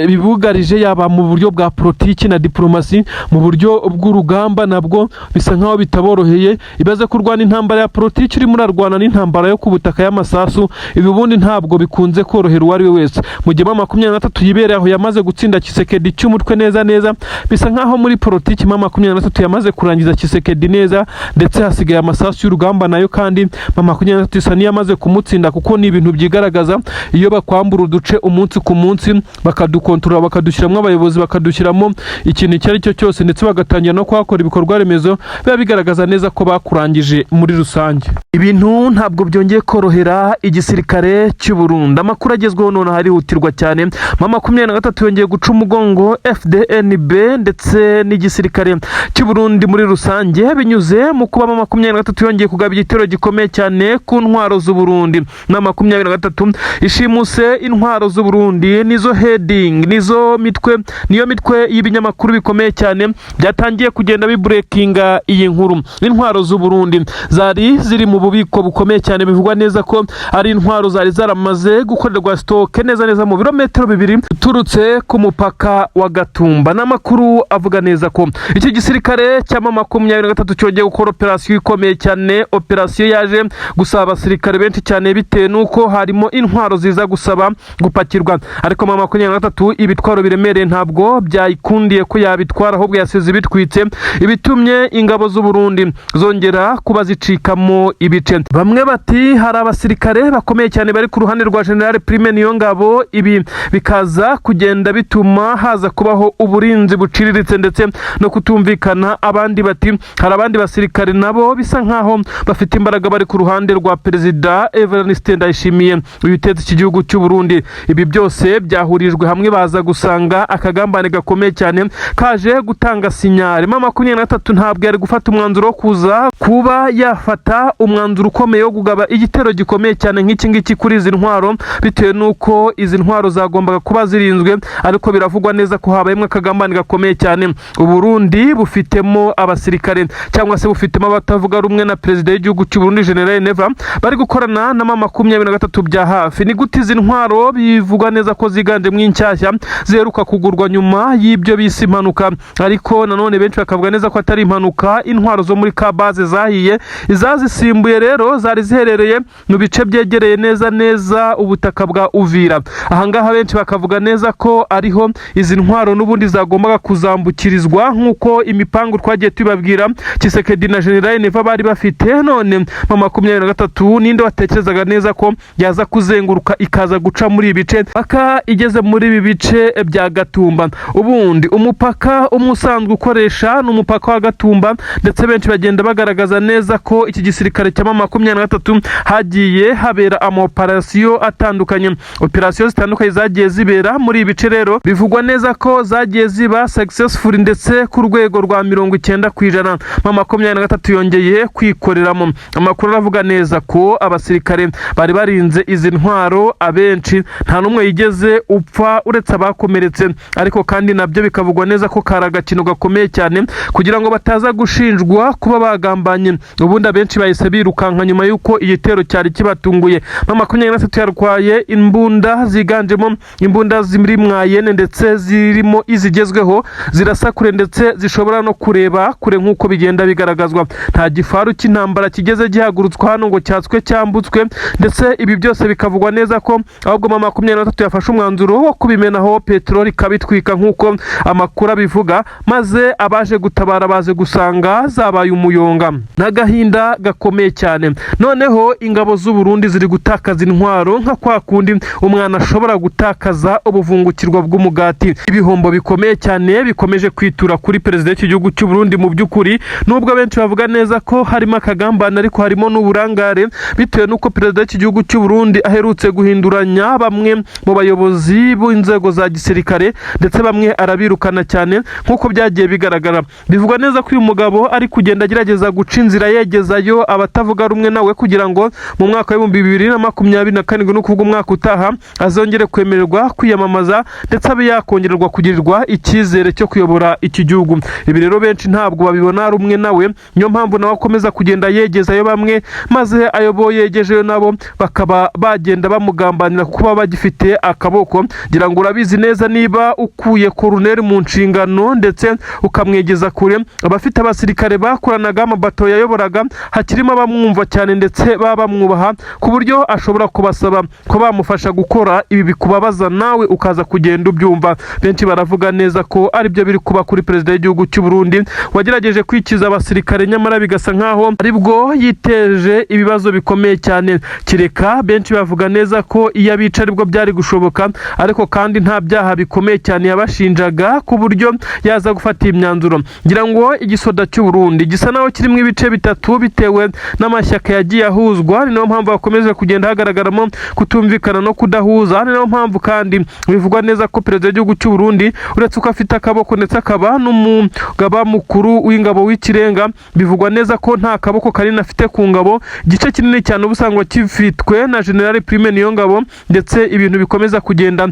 bibugarije, yaba mu buryo bwa politiki na diplomasi, mu buryo bw'urugamba nabwo bisa nkaho bitaboroheye. Ibaze kurwana intambara ya politiki urimo urarwana n'intambara yo ku butaka y'amasasu. Ibi ubundi ntabwo bikunze korohera uwo ari we wese. Mu gihe M23 yibereye aho yamaze gutsinda Tshisekedi cy'umutwe neza neza, bisa nkaho muri politiki M23 yamaze kurangiza Tshisekedi neza, ndetse hasigaye amasasu y'urugamba nayo kandi M23 isa n'iyamaze kumutsinda, kuko ni ibintu byigaragaza iyo bakwambura uduce umunsi ku munsi, bakadukontorora, bakadushyiramo abayobozi, bakadushyiramo ikintu icyo ari cyo cyose, ndetse bagatangira no kuhakora ibikorwa remezo, biba bigaragaza neza ko bakurangije muri rusange. Ibintu ntabwo byongeye korohera igisirikare cy'u Burundi. Amakuru agezweho noneho harihutirwa cyane: M23 yongeye guca umugongo FDNB ndetse n'igisirikare cy'u Burundi muri rusange, binyuze mu kuba M23 yongeye kugaba igitero gikomeye cyane ku ntwaro z'u Burundi. M23 ishimuse intwaro z'u Burundi, nizo heading, nizo mitwe, niyo mitwe y'ibinyamakuru bikomeye cyane byatangiye kugenda bibreakinga iyi nkuru. Intwaro z'u Burundi zari ziri mu bubiko bukomeye cyane, bivugwa neza ko ari intwaro zari zaramaze gukorerwa stock neza neza mu birometero 2 uturutse ku mupaka wa Gatumba. N'amakuru avuga neza ko iki gisirikare cya M23 cyongeye gukora operasiyo ikomeye cyane, operasiyo yaje gusaba abasirikare benshi cyane, bitewe n'uko harimo intwaro ziza gusaba gupakirwa. Ariko M23 ibitwaro biremereye ntabwo byayikundiye ko yabitwara, ahubwo yasize ibitwitse, ibitumye ingabo z'u Burundi zongera kuba zicikamo ibice. Bamwe bati hari abasirikare bakomeye cyane bari ku ruhande rwa General Prime Niyongabo, ibi bikaza kugenda bituma haza kubaho uburinzi buciriritse ndetse no kutumvikana. Abandi bati hari abandi basirikare nabo bisa nkaho bafite imbaraga bari ku ruhande rwa Perezida Evariste Ndayishimiye uyu utetse iki gihugu cy'u Burundi. Ibi byose byahurijwe hamwe, baza gusanga akagambane gakomeye cyane kaje gutanga signal. M23 ntabwo yari gufata umwanzuro wo kuza kuba yafata umwanzuro ukomeye wo kugaba igitero gikomeye cyane nk'iki ngiki kuri izi ntwaro, bitewe n'uko izi ntwaro zagombaga kuba zirinzwe. Ariko biravugwa neza ko habayemo akagambane gakomeye cyane. Uburundi bufitemo abasirikare cyangwa se bufitemo abatavuga rumwe na perezida w'igihugu cy'u Burundi General Neva, bari gukorana na M23 bya hafi. Ni gute izi ntwaro bivugwa neza ko ziganjemo inshyashya ziheruka kugurwa nyuma y'ibyo bise impanuka, ariko nanone benshi bakavuga neza ko atari impanuka, intwaro zo muri Kabaze zahiye, izazisimbuye rero zari ziherereye mu bice byegereye neza neza ubutaka bwa Uvira. Ahangaha benshi bakavuga neza ko ariho izi ntwaro n'ubundi zagombaga kuzambukirizwa, nk'uko imipangu twagiye tubabwira Tshisekedi na General Neva bari bafite. None M23 ninde watekerezaga neza ko yaza kuzenguruka ikaza guca muri ibi bice, paka igeze muri ibi bice bya Gatumba? Ubundi umupaka umwe usanzwe ukoresha ni umupaka wa Gatumba, ndetse benshi bagenda bagaragaza neza ko iki gisirikare cya M23 hagiye habera amaoperasiyo atandukanye, operasiyo zitandukanye zagiye zibera muri ibi bice. Rero bivugwa neza ko zagiye ziba successful, ndetse ku rwego rwa 90%. M23 yongeye kwikoreramo. Amakuru aravuga neza ko abasirikare bari barinze izi ntwaro abenshi nta n'umwe yigeze upfa uretse abakomeretse, ariko kandi nabyo bikavugwa neza ko kari agakino gakomeye cyane kugira ngo bataza gushinjwa kuba bagambanye. Ubundi abenshi bahise birukanka nyuma y'uko igitero cyari kibatunguye. M23 yarwaye imbunda ziganjemo imbunda ziri moyenne, ndetse zirimo izigezweho zirasa kure ndetse zishobora no kureba kure, nk'uko bigenda bigaragazwa. Nta gifaru cy'intambara kigeze gihagurutswa hano ngo cyatswe cyambutswe, ndetse ibi byose bikavugwa neza ko ahubwo M23 yafashe umwanzuro wo kubimenaho peteroli ikabitwika, nk'uko amakuru abivuga, maze abaje gutabara baze gusanga zabaye umuyonga n'agahinda gakomeye cyane. Noneho ingabo z'u Burundi ziri gutakaza intwaro nka kwa kundi umwana ashobora gutakaza ubuvungukirwa bw'umugati. Ibihombo bikomeye cyane bikomeje kwitura kuri perezida w'iki gihugu cy'u Burundi. Mu by'ukuri, nubwo benshi bavuga neza ko harimo akagambane, ariko harimo n'uburangare, bitewe n'uko perezida w'iki gihugu cy'u Burundi aherutse guhinduranya bamwe mu bayobozi b'inzego za gisirikare, ndetse bamwe arabirukana cyane nk'uko byagiye bigaragara. Bivugwa neza ko uyu mugabo ari kugenda agerageza guca guca inzira yegezayo abatavuga rumwe nawe kugira ngo mu mwaka wa 2027, ni ukuvuga umwaka utaha, azongere kwemererwa kwiyamamaza ndetse abe yakongererwa kugirirwa icyizere cyo kuyobora iki gihugu. Ibi rero benshi ntabwo babibona rumwe nawe, niyo mpamvu nawe akomeza kugenda yegezayo bamwe, maze ayo bo yegejeyo nabo bakaba bagenda bamugambanira kuko baba bagifite akaboko. Ngira ngo urabizi neza, niba ukuye koroneri mu nshingano ndetse ukamwegeza kure, abafite abasirikare bakoranaga, amabato yayoboraga, hakirimo abamwumva cyane ndetse baba bamwubaha ku buryo ashobora kubasaba ko bamufasha gukora ibi bikubabaza, nawe ukaza kugenda ubyumva. Benshi baravuga neza ko aribyo biri kuba kuri perezida w'igihugu cy'u Burundi wagerageje kwikiza abasirikare, nyamara bigasa nkaho aribwo yiteje ibibazo bikomeye cyane. Kireka benshi bavuga neza ko iyo abica aribwo byari gushoboka, ariko kandi nta byaha bikomeye cyane yabashinjaga ku buryo yaza gufata iyi myanzuro. Ngira ngo igisoda cy'u Burundi gisa naho kirimo ibice bitatu bitewe n'amashyaka yagiye ahuzwa, ni nayo mpamvu hakomeje kugenda hagaragaramo kutumvikana no kudahuza. Ni nayo mpamvu kandi bivugwa neza ko perezida w'igihugu cy'u Burundi, uretse ko afite akaboko ndetse akaba n'umugaba mukuru w'ingabo w'ikirenga, bivugwa neza ko nta kaboko kanini afite ku ngabo. Igice kinini cyane uba usanga gifitwe na General Prime Niyongabo, ndetse ibintu bikomeza kugenda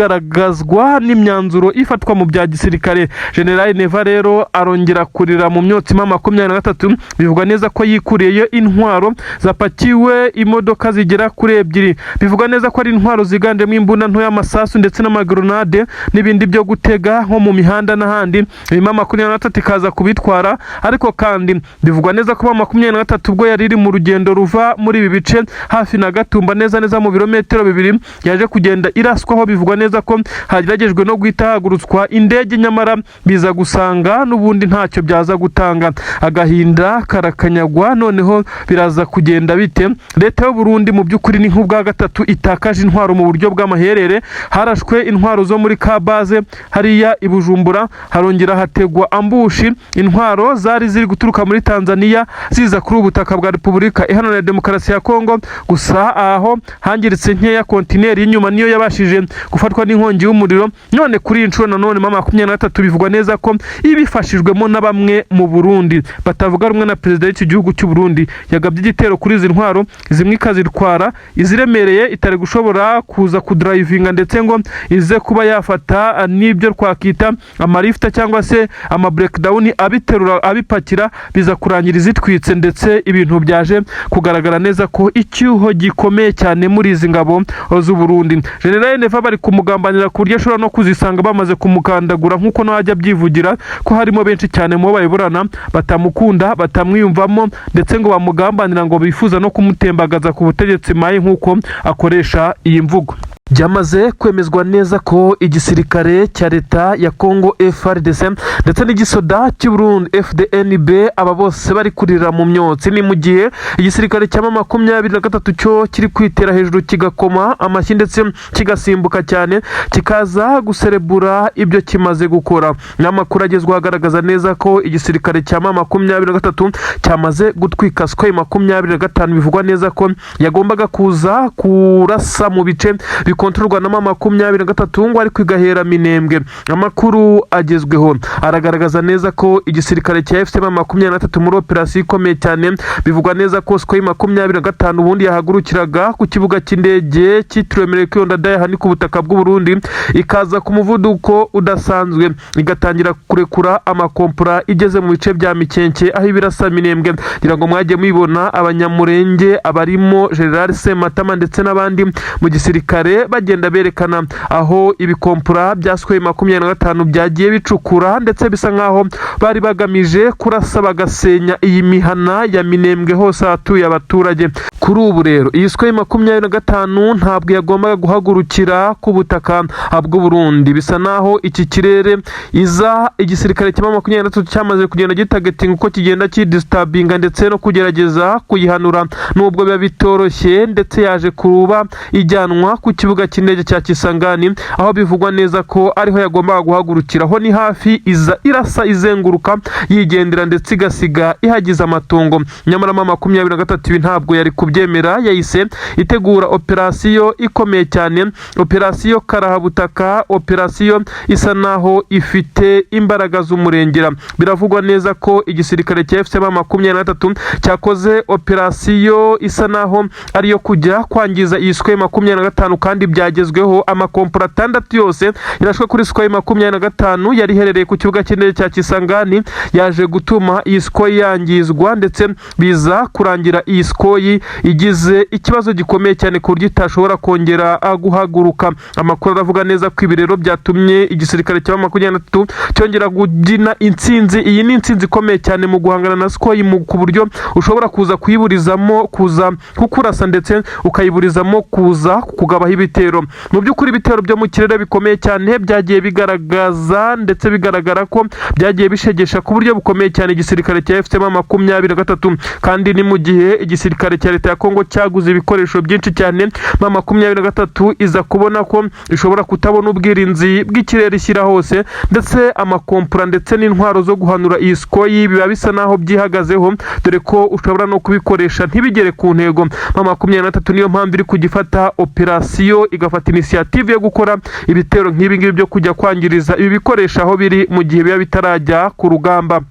bigaragazwa n'imyanzuro ifatwa mu bya gisirikare. General Neva rero arongera kurira mu myotsi M23. Bivugwa neza ko yikuriyeyo intwaro zapakiwe imodoka zigera kuri ebyiri. Bivugwa neza ko ari intwaro ziganjemo imbunda nto y'amasasu ndetse n'amagrenade n'ibindi byo gutega nko mu mihanda n'ahandi. M23 ikaza kubitwara, ariko kandi bivugwa neza ko M23 ubwo yari iri mu rugendo ruva muri ibi bice hafi na Gatumba, neza neza mu birometero 2, yaje kugenda iraswaho. Bivugwa neza ko hageragejwe no guhita hagurutswa indege, nyamara biza gusanga n'ubundi ntacyo byaza gutanga. Agahinda karakanyagwa. Noneho biraza kugenda bite? Leta y'u Burundi mu by'ukuri ni nk'ubwa gatatu itakaje intwaro mu buryo bw'amaherere. Harashwe intwaro zo muri Kabaze hariya i Bujumbura, harongera hategwa ambush, intwaro zari ziri guturuka muri Tanzania ziza kuri ubu butaka bwa Repubulika Iharanira Demokarasi ya Kongo. Gusa aho hangiritse nkeya, kontineri y'inyuma niyo yabashije gufatwa n'inkongi y'umuriro. None kuri iyi nshuro nanone M23 bivugwa neza ko ibifashijwemo na bamwe mu Burundi batavuga rumwe na perezida w'iki gihugu cy'u Burundi yagabye igitero kuri izi ntwaro, zimwe ikazitwara iziremereye itari gushobora kuza kudrivinga ndetse ngo ize kuba yafata n'ibyo twakita amalifta cyangwa se ama breakdown abiterura abipakira, biza kurangira izitwitse. Ndetse ibintu byaje kugaragara neza ko icyuho gikomeye cyane muri izi ngabo z'u Burundi. General Neva bari kumugambanira ku buryo ashobora no kuzisanga bamaze kumukandagura, nk'uko nawe ajya abyivugira ko harimo benshi cyane mu bo bayoborana batamukunda, batamwiyumvamo, ndetse ngo bamugambanira, ngo bifuza no kumutembagaza ku butegetsi mayi, nk'uko akoresha iyi mvugo. Byamaze kwemezwa neza ko igisirikare cya leta ya Congo FARDC ndetse n'igisoda cy'u Burundi FDNB, aba bose bari kurira mu myotsi. Ni mu gihe igisirikare cya M23 cyo kiri kwitera hejuru, kigakoma amashyi ndetse kigasimbuka cyane, kikaza guserebura ibyo kimaze gukora. N'amakuru agezweho agaragaza neza ko igisirikare cya M23 cyamaze gutwika Sukhoi 25, bivugwa neza ko yagombaga kuza kurasa mu bice bikontororwa na M23 ngo ariko igahera Minembwe. Amakuru agezweho aragaragaza neza ko igisirikare cya AFC M23 muri operasiyo ikomeye cyane, bivugwa neza ko Sukhoi 25 ubundi yahagurukiraga ku kibuga cy'indege cyitiriwe Melchior Ndadaye aha ni ku butaka bw'u Burundi, ikaza ku muvuduko udasanzwe, igatangira kurekura amakompora igeze mu bice bya Mikenke aho ibirasa Minembwe. Ngira ngo mwagiye mubibona, Abanyamurenge abarimo General Sematama ndetse n'abandi mu gisirikare bagenda berekana aho ibikompora bya Sukhoi 25 byagiye bicukura, ndetse bisa nkaho bari bagamije kurasa bagasenya iyi mihana ya Minembwe hose ahatuye abaturage. Kuri ubu rero iyi Sukhoi 25 ntabwo yagombaga guhagurukira ku butaka bw'u Burundi. Bisa naho iki kirere iza igisirikare cya M23 cyamaze kugenda gitargetinga uko kigenda kidisturbinga ndetse no kugerageza kuyihanura, nubwo biba bitoroshye, ndetse yaje kuba ijyanwa ku kibuga. kibuga cy'indege cya Kisangani, aho bivugwa neza ko ariho yagombaga guhagurukira. Aho ni hafi, iza irasa izenguruka yigendera, ndetse igasiga ihagize amatongo. Nyamara M23 ibi ntabwo yari kubyemera, yahise itegura operasiyo ikomeye cyane, operasiyo karahabutaka, operasiyo isa naho ifite imbaraga z'umurengera. Biravugwa neza ko igisirikare cya AFC M23 cyakoze operasiyo isa naho ariyo kujya kwangiza iyi Sukhoi 25, kandi byagezweho. Amakompora 6 yose yarashwe kuri Sukhoi 25 yari iherereye ku kibuga cy'indege cya Kisangani, yaje gutuma iyi Sukhoi yangizwa, ndetse biza kurangira iyi Sukhoi igize ikibazo gikomeye cyane ku buryo itashobora kongera guhaguruka. Amakuru aravuga neza ko ibi rero byatumye igisirikare cya 23 cyongera kubyina intsinzi. Iyi ni intsinzi ikomeye cyane mu guhangana na Sukhoi, ku buryo ushobora kuza kuyiburizamo kuza kukurasa, ndetse ukayiburizamo kuza kugabaho ibitero. Mu by'ukuri, ibitero byo mu kirere bikomeye cyane byagiye bigaragaza, ndetse bigaragara ko byagiye bishegesha ku buryo bukomeye cyane igisirikare cya AFC M23. Kandi ni mu gihe igisirikare cya leta ya Kongo cyaguze ibikoresho byinshi cyane, M23 iza kubona ko ishobora kutabona ubwirinzi bw'ikirere ishyira hose, ndetse amakompura ndetse n'intwaro zo guhanura iyi Sukhoi biba bisa naho byihagazeho, dore ko ushobora no kubikoresha ntibigere ku ntego. M23 niyo mpamvu iri kugifata operasiyo, igafata initiative yo gukora ibitero nk'ibi ngibi byo kujya kwangiriza ibi bikoresho aho biri mu gihe biba bitarajya ku rugamba.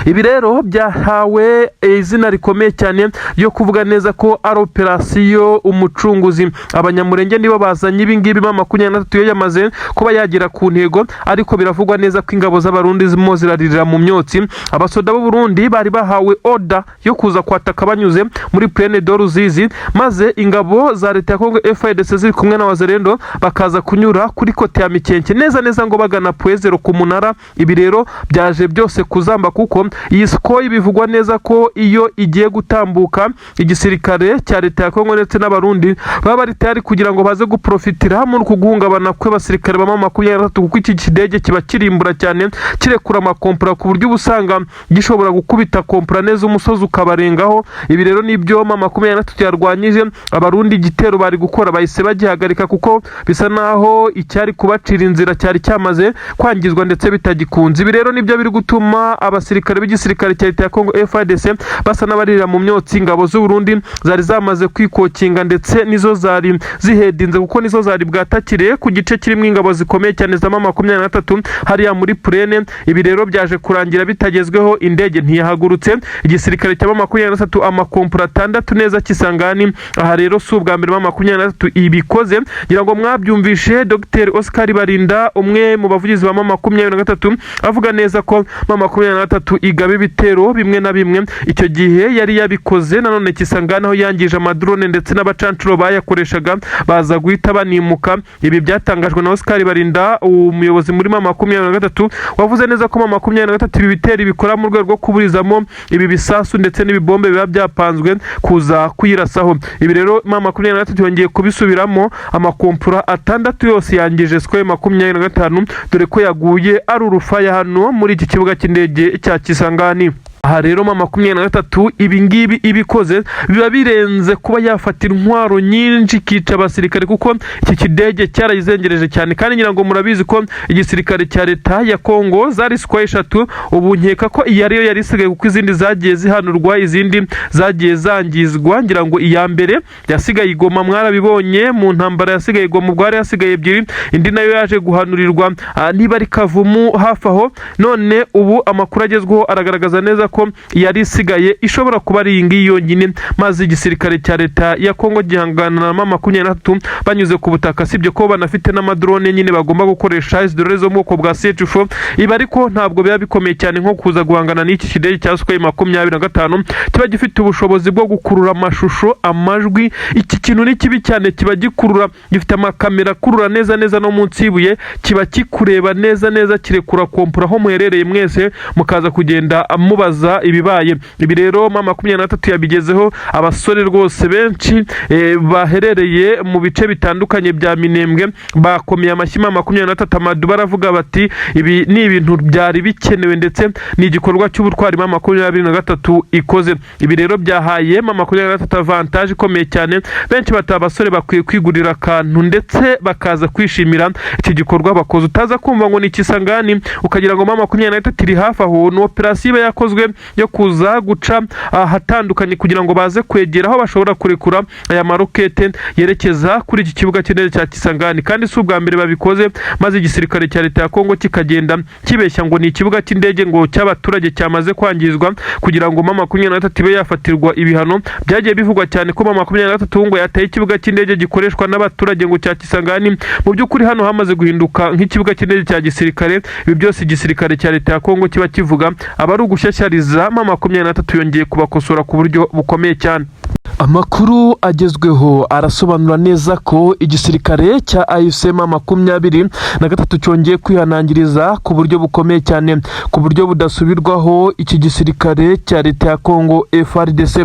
Ibi rero byahawe izina rikomeye cyane ryo kuvuga neza ko ari operasiyo umucunguzi. Abanyamurenge nibo bazanye ibi ngibi. M23 yo yamaze kuba yagera ku ntego, ariko biravugwa neza ko ingabo z'Abarundi zirimo ziraririra mu myotsi. Abasoda b'u Burundi bari bahawe order yo kuza kwataka banyuze muri Plaine de Ruzizi, maze ingabo za leta ya Kongo FARDC ziri kumwe na Wazalendo bakaza kunyura kuri côté ya Mikenke neza neza ngo bagana Point Zéro ku munara. Ibi rero byaje byose kuzamba, kuko iyi Sukhoi bivugwa neza ko iyo igiye gutambuka, igisirikare cya leta ya Kongo ndetse n'Abarundi baba bari tayari kugira ngo baze guprofitira muri uku guhungabana kw'abasirikare ba M23, kuko iki kidege kiba kirimbura cyane, kirekura amakompura ku buryo uba usanga gishobora gukubita kompura neza umusozi ukabarengaho. Ibi rero nibyo M23 yarwanyije. Abarundi igitero bari gukora bahise bagihagarika, kuko bisa naho icyari kubacira inzira cyari cyamaze kwangizwa ndetse bitagikunze. Ibi rero nibyo biri gutuma abasirikare b'igisirikare cya leta ya Kongo FARDC basa n'abarira mu myotsi. Ingabo z'u Burundi zari zamaze kwikokinga, ndetse nizo zari zihedinze, kuko nizo zari bwatakire ku gice kirimo ingabo zikomeye cyane za M23 hariya muri Plaine. Ibi rero byaje kurangira bitagezweho, indege ntiyahagurutse. Igisirikare cya M23 amakompura 6 neza Kisangani. Aha rero si ubwa mbere M23 ibikoze, ngira ngo mwabyumvishe Dr Oscar Barinda, umwe mu bavugizi ba M23, avuga neza ko M23 igaba ibitero bimwe na bimwe. Icyo gihe yari yabikoze nanone Kisangani, aho yangije amadrone ndetse n'abacancuro bayakoreshaga baza guhita banimuka. Ibi byatangajwe na Oscar Barinda, umuyobozi muri M23, wavuze neza ko M23 ibi bitero bikora mu rwego rwo kuburizamo ibi bisasu ndetse n'ibibombe biba byapanzwe kuza kuyirasaho. Ibi rero M23 yongeye kubisubiramo, amakompura 6 yose yangije Sukhoi 25, dore ko yaguye ari urufaya hano muri iki kibuga cy'indege cya Kisangani. Aha rero M23 ibi ngibi ibikoze biba birenze kuba yafata intwaro nyinshi ikica abasirikare, kuko iki kidege cyarayizengereje cyane. Kandi ngira ngo murabizi ko igisirikare cya leta ya Kongo zari Sukhoi 3, ubu nkeka ko iyi ariyo yari isigaye, kuko izindi zagiye zihanurwa, izindi zagiye zangizwa. Ngira ngo iya mbere yasigaye i Goma, mwarabibonye mu ntambara yasigaye i Goma, ubwo hari hasigaye ebyiri, indi nayo yaje guhanurirwa niba ari Kavumu hafi aho. None ubu amakuru agezweho aragaragaza neza ko yari isigaye ishobora kuba ari iyi ngiyi yonyine, maze igisirikare cya leta ya Kongo gihangana na M23 banyuze ku butaka, sibyo ko banafite n'amadrone nyine bagomba gukoresha, izi drone zo mu bwoko bwa CH4. Ibi ariko ntabwo biba bikomeye cyane nko kuza guhangana n'iki kidege cya Sukhoi 25 kiba gifite ubushobozi bwo gukurura amashusho, amajwi. Iki kintu ni kibi cyane, kiba gikurura, gifite amakamera akurura neza neza no munsi y'ibuye, kiba kikureba neza neza, kirekura kompura aho muherereye mwese, mukaza kugenda mubaza. bibaza ibibaye. Ibi rero M23 yabigezeho. Abasore rwose benshi baherereye mu bice bitandukanye bya Minembwe bakomeye amashyi M23 amadu, baravuga bati ibi ni ibintu byari bikenewe ndetse ni igikorwa cy'ubutwari M23 ikoze. Ibi rero byahaye M23 avantage ikomeye cyane. Benshi bati abasore bakwiye kwigurira akantu ndetse bakaza kwishimira iki gikorwa bakoze. Utaza kumva ngo ni Kisangani ukagira ngo M23 iri hafi aho, ni operasiyo iba yakozwe yo kuza guca ahatandukanye kugira ngo baze kwegera aho bashobora kurekura aya marokete yerekeza kuri iki kibuga cy'indege cya Kisangani. Kandi si ubwa mbere babikoze, maze igisirikare cya leta ya Kongo kikagenda kibeshya ngo ni ikibuga cy'indege ngo cy'abaturage cyamaze kwangizwa kugira ngo M23 ibe yafatirwa ibihano. Byagiye bivugwa cyane ko M23 ngo yateye ikibuga cy'indege gikoreshwa n'abaturage ngo cya Kisangani. Mu by'ukuri hano hamaze guhinduka nk'ikibuga cy'indege cya gisirikare. Ibi byose igisirikare cya leta ya Kongo kiba kivuga aba ari ugushyashyariza. M23 yongeye kubakosora ku buryo bukomeye cyane. Amakuru agezweho arasobanura neza ko igisirikare cya AFC M23 cyongeye kwihanangiriza ku buryo bukomeye cyane, ku buryo budasubirwaho, iki gisirikare cya leta ya Kongo FARDC.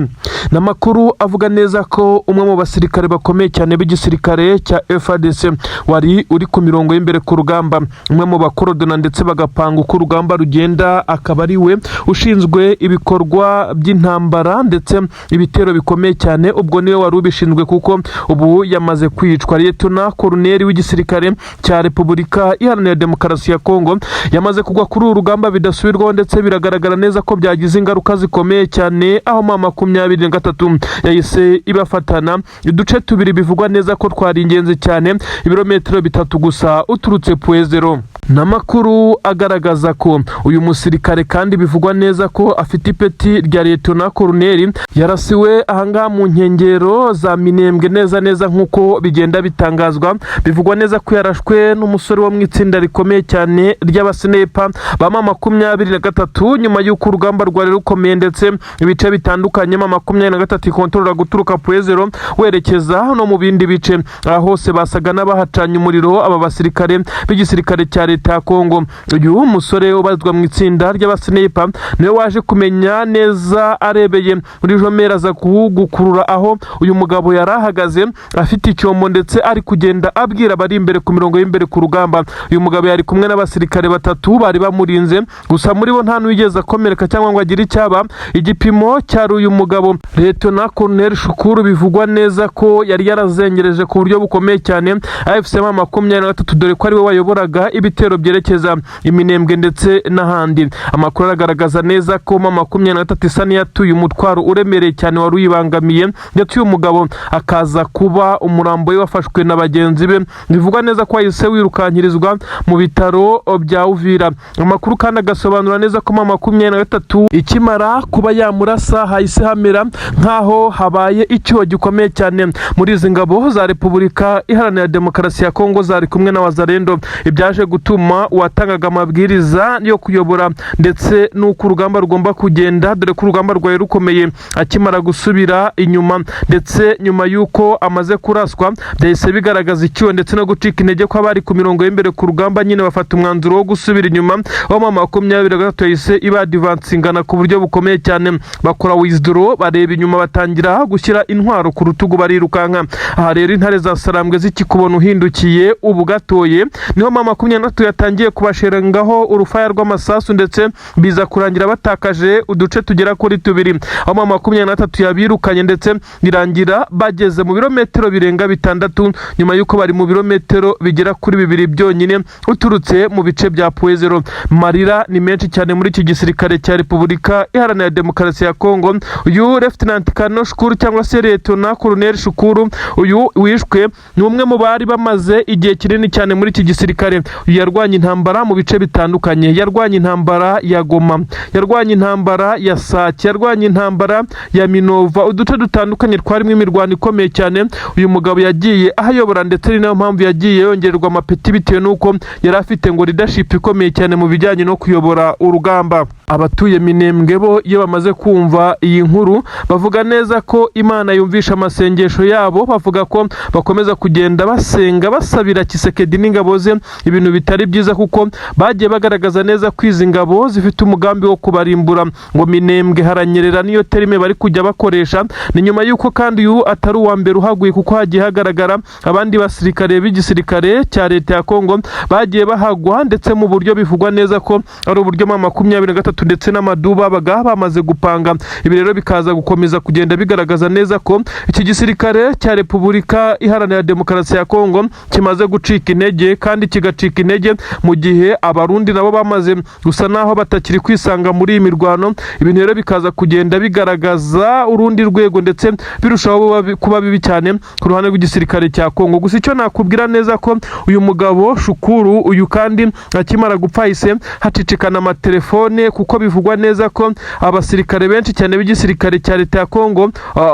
Ni amakuru avuga neza ko umwe mu basirikare bakomeye cyane b'igisirikare cya FARDC wari uri ku mirongo y'imbere ku rugamba, umwe mu bakorodona ndetse bagapanga uko urugamba rugenda, akaba ari we ushinzwe ibikorwa by'intambara ndetse ibitero bikomeye cyane, ubwo niwe wari ubishinzwe kuko ubu yamaze kwicwa. Liyetona Koloneli w'igisirikare cya Repubulika Iharanira Demokarasi ya Kongo yamaze kugwa kuri uru rugamba bidasubirwaho, ndetse biragaragara neza ko byagize ingaruka zikomeye cyane, aho M23 yahise ibafatana uduce tubiri bivugwa neza ko twari ingenzi cyane, ibirometero 3 gusa uturutse Point Zéro. N'amakuru agaragaza ko uyu musirikare kandi bivugwa neza ko afite ipeti rya liyetona koloneli yarasiwe ahangaha mu nkengero za Minembwe neza neza nk'uko bigenda bitangazwa. Bivugwa neza ko yarashwe n'umusore wo mu itsinda rikomeye cyane ry'abasinepa ba M23, nyuma y'uko urugamba rwari rukomeye ndetse ibice bitandukanye M23 ikontorora guturuka Point Zéro werekeza no mu bindi bice. Aha hose basaga n'abahacanye umuriro aba basirikare b'igisirikare cya leta ya Kongo. Uyu musore ubarizwa mu itsinda ry'abasinepa niwe waje kumenya neza arebeye muri jumelles, aza gukurura aho uyu mugabo yari ahagaze afite icyombo ndetse ari kugenda abwira abari imbere ku mirongo y'imbere ku rugamba. Uyu mugabo yari kumwe n'abasirikare batatu bari bamurinze, gusa muri bo nta n'uwigeze akomereka cyangwa ngo agire icyaba. Igipimo cyari uyu mugabo Liyetona Colonel Shukuru, bivugwa neza ko yari yarazengereje ku buryo bukomeye cyane AFC M23, dore ko ari we wayoboraga ibitero byerekeza Iminembwe ndetse n'ahandi. Amakuru aragaragaza neza ko M23 isa n'iyatuye umutwaro uremereye cyane wari uyibangamiye, ndetse uyu mugabo akaza kuba umurambo we wafashwe na bagenzi be, bivugwa neza ko wahise wirukankirizwa mu bitaro bya Uvira. Amakuru kandi agasobanura neza ko M23 ikimara kuba yamurasa hahise hamera nk'aho habaye icyuho gikomeye cyane muri izi ngabo za Repubulika Iharanira Demokarasi ya Kongo zari kumwe na Wazalendo. Ibyaje gutuma uwatangaga amabwiriza yo kuyobora ndetse n'uko urugamba rugomba kugenda, dore ko urugamba rwari rukomeye, akimara gusubira inyuma ndetse nyuma y'uko amaze kuraswa, byahise bigaragaza icyuho ndetse no gucika intege kw'abari ku mirongo y'imbere ku rugamba. Nyine bafata umwanzuro wo gusubira inyuma, aho M23 yahise ibadivansingana ku buryo bukomeye cyane, bakora withdraw, bareba inyuma, batangira gushyira intwaro ku rutugu, barirukanka. Aha rero intare za Sarambwe zikikubona uhindukiye ubu gatoye, niho M23 yatangiye kubasherengaho urufaya rw'amasasu, ndetse biza kurangira batakaje uduce tugera kuri tubiri, aho M23 yabirukanye ndetse birangira bageze mu birometero birenga 6, nyuma y'uko bari mu birometero bigera kuri 2 byonyine uturutse mu bice bya Point Zéro. Marira ni menshi cyane muri iki gisirikare cya Repubulika Iharanira Demokarasi ya Kongo. Uyu Lieutenant Colonel Shukuru cyangwa se Liyetona Colonel Shukuru, uyu wishwe, ni umwe mu bari bamaze igihe kinini cyane muri iki gisirikare. Uyu yarwanye intambara mu bice bitandukanye, yarwanye intambara ya Goma, yarwanye intambara ya Sake, yarwanye intambara ya Minova, uduce dutandukanye twarimo imirwano ikomeye cyane. Uyu mugabo yagiye ahayobora, ndetse ni nayo mpamvu yagiye yongererwa amapeti bitewe n'uko yari afite ngo leadership ikomeye cyane mu bijyanye no kuyobora urugamba. Abatuye Minembwe bo iyo bamaze kumva iyi nkuru bavuga neza ko Imana yumvisha amasengesho yabo, bavuga ko bakomeza kugenda basenga basabira Tshisekedi n'ingabo ze ibintu bitari byiza, kuko bagiye bagaragaza neza ko izi ngabo zifite umugambi wo kubarimbura. Ngo Minembwe haranyerera, niyo terme bari kujya bakoresha. Ni nyuma y'uko kandi uyu atari uwa mbere uhaguye, kuko hagiye hagaragara abandi basirikare b'igisirikare cya leta ya Kongo bagiye bahagwa, ndetse mu buryo bivugwa neza ko ari uburyo M23 ndetse n'amadu babaga bamaze gupanga. Ibi rero bikaza gukomeza kugenda bigaragaza neza ko iki gisirikare cya Repubulika Iharanira Demokarasi ya Kongo kimaze gucika intege, kandi kigacika intege mu gihe Abarundi nabo bamaze gusa naho batakiri kwisanga muri iyi mirwano. Ibintu rero bikaza kugenda bigaragaza urundi rwego, ndetse birushaho kuba bibi cyane ku ruhande rw'igisirikare cya Kongo. Gusa icyo nakubwira neza ko uyu mugabo Shukuru uyu kandi akimara gupfa hahise hacicikana amatelefone, kuko bivugwa neza ko abasirikare benshi cyane b'igisirikare cya leta ya Kongo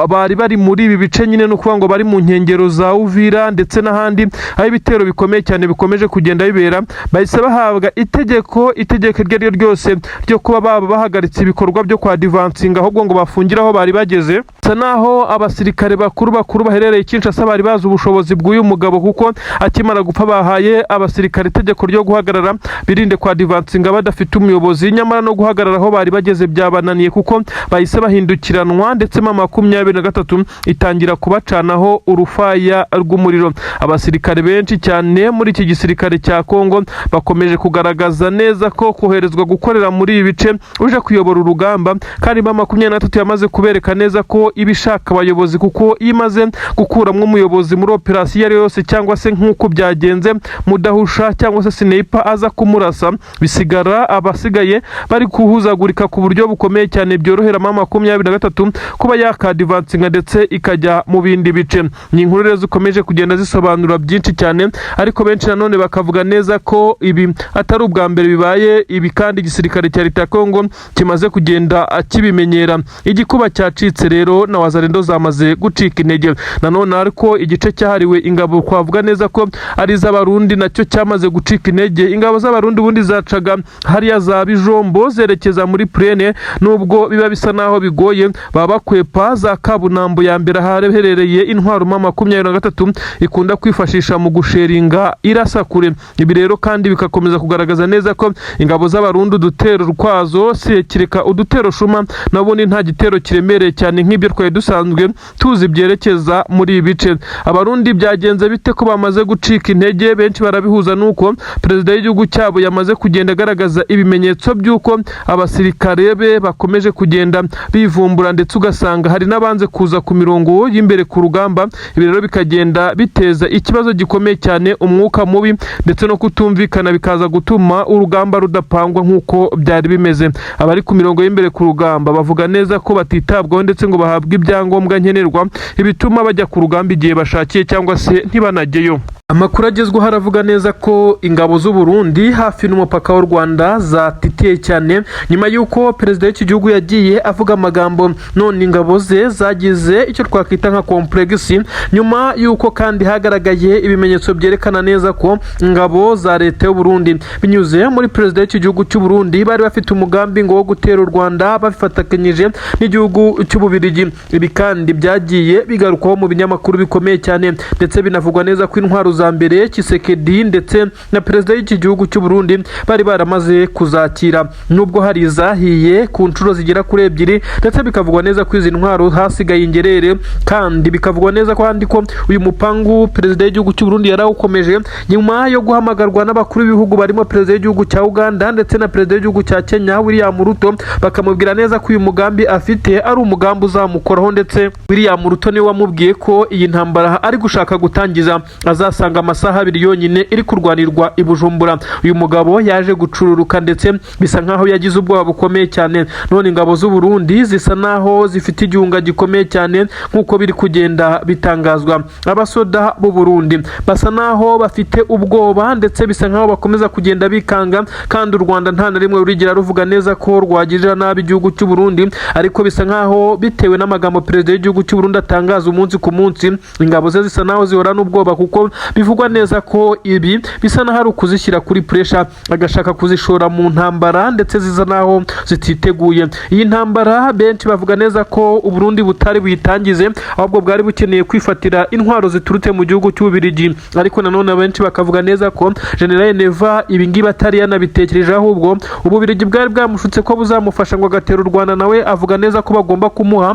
bari bari muri ibi bice nyine, ni ukuvuga ngo bari mu nkengero za Uvira ndetse n'ahandi aho ibitero bikomeye cyane bikomeje kugenda bibera, bahise bahabwa itegeko iryo ari ryo ryose ryo kuba baba bahagaritse ibikorwa byo kwa advancinga, ahubwo ngo bafungire aho bari bageze. Bisa naho abasirikare bakuru bakuru baherereye Kinshasa bari bazi ubushobozi bw'uyu mugabo, kuko akimara gupfa bahaye abasirikare itegeko ryo guhagarara, birinde kwa advancinga badafite umuyobozi. Nyamara no guhagarara aho bari bageze byabananiye, kuko bahise bahindukiranwa, ndetse M23 itangira kubacanaho urufaya rw'umuriro. Abasirikare benshi cyane muri iki gisirikare cya Kongo bakomeje kugaragaza neza ko koherezwa gukorera muri ibi bice uje kuyobora urugamba, kandi M23 yamaze kubereka neza ko iba ishaka abayobozi, kuko iyo imaze gukuramo umuyobozi muri operasiyo iyo ari yo yose, cyangwa se nk'uko byagenze Mudahusha cyangwa se sniper aza kumurasa, bisigara abasigaye bari kuhuzagurika ku buryo bukomeye cyane, byorohera M23 kuba yakadvancinga ndetse ikajya mu bindi bice. Ni inkuru rero zikomeje kugenda zisobanura byinshi cyane, ariko benshi nanone bakavuga neza ko ibi atari ubwa mbere bibaye, ibi kandi igisirikare cya leta ya Kongo kimaze kugenda kibimenyera. Igikuba cyacitse rero, na Wazalendo zamaze gucika intege nanone, ariko igice cyahariwe ingabo twavuga neza ko ari iz'Abarundi nacyo cyamaze gucika intege. Ingabo z'Abarundi ubundi zacaga hariya za Bijombo zerekeza muri plaine, nubwo biba bisa naho bigoye, baba bakwepa za Kabunambo ya mbere ahaherereye intwaro M23 ikunda kwifashisha mu gusheringa irasa kure. Ibi rero kandi bikakomeza kugaragaza neza ko ingabo z'Abarundi udutero rwazo si kireka udutero shuma, nabundi nta gitero kiremereye cyane nk'ibyo twari dusanzwe tuzi byerekeza muri ibi bice. Abarundi byagenze bite ko bamaze gucika intege? Benshi barabihuza nuko perezida w'igihugu cyabo yamaze kugenda agaragaza ibimenyetso by'uko abasirikare be bakomeje kugenda bivumbura, ndetse ugasanga hari n'abanze kuza ku mirongo y'imbere ku rugamba. Ibi rero bikagenda biteza ikibazo gikomeye cyane, umwuka mubi ndetse no kutumvikana, bikaza gutuma urugamba rudapangwa nk'uko byari bimeze. Abari ku mirongo y'imbere ku rugamba bavuga neza ko batitabwaho ndetse ngo bahabwe ibyangombwa nkenerwa, ibituma bajya ku rugamba igihe bashakiye cyangwa se ntibanajyeyo. Amakuru agezweho aravuga neza ko ingabo z'u Burundi hafi n'umupaka w'u Rwanda zatitiye cyane nyuma y'uko perezida w'iki gihugu yagiye avuga amagambo, none ingabo ze zagize icyo twakwita nka complexe, nyuma y'uko kandi hagaragaye ibimenyetso byerekana neza ko ingabo za leta y'u Burundi binyuze muri perezida w'iki gihugu cy'u Burundi bari bafite umugambi ngo wo gutera u Rwanda babifatikanyije n'igihugu cy'Ububirigi. Ibi kandi byagiye bigarukwaho mu binyamakuru bikomeye cyane, ndetse binavugwa neza ko intwaro za mbere Tshisekedi ndetse na perezida w'iki gihugu cy'u Burundi bari baramaze kuzakira, nubwo hari izahiye ku nshuro zigera kuri ebyiri, ndetse bikavugwa neza ko izi ntwaro hasigaye ingerere. Kandi bikavugwa neza ko kandi ko uyu mupangu perezida w'igihugu cy'u Burundi yarawukomeje nyuma yo guhamagarwa n'abakuru b'ibihugu barimo perezida w'igihugu cya Uganda ndetse na perezida w'igihugu cya Kenya William Ruto, bakamubwira neza ko uyu mugambi afite ari umugambi uzamukoraho. Ndetse William Ruto niwe wamubwiye ko iyi ntambara ari gushaka gutangiza azasanga amasaha 2 yonyine iri kurwanirwa i Bujumbura. Uyu mugabo yaje gucururuka, ndetse bisa nkaho yagize ubwoba bukomeye cyane. None ingabo z'u Burundi zisa naho zifite igihunga gikomeye cyane nk'uko biri kugenda bitangazwa. Abasoda b'u Burundi basa naho bafite ubwoba, ndetse bisa nkaho bakomeza kugenda bikanga, kandi u Rwanda nta na rimwe rurigera ruvuga neza ko rwagirira nabi igihugu cy'u Burundi. Ariko bisa nkaho bitewe n'amagambo perezida w'igihugu cy'u Burundi atangaza umunsi ku munsi, ingabo ze zisa naho zihora n'ubwoba, kuko Bivugwa neza ko ibi bisa n'aho ari ukuzishyira kuri pressure, agashaka kuzishora mu ntambara ndetse ziza naho zititeguye. Iyi ntambara benshi bavuga neza ko Uburundi butari buyitangize, ahubwo bwari bukeneye kwifatira intwaro ziturutse mu gihugu cy'Ububirigi. Ariko nanone benshi bakavuga neza ko General Neva ibi ngibi atari yanabitekereje, ahubwo Ububirigi bwari bwamushutse ko buzamufasha ngo agatera u Rwanda, nawe avuga neza ko bagomba kumuha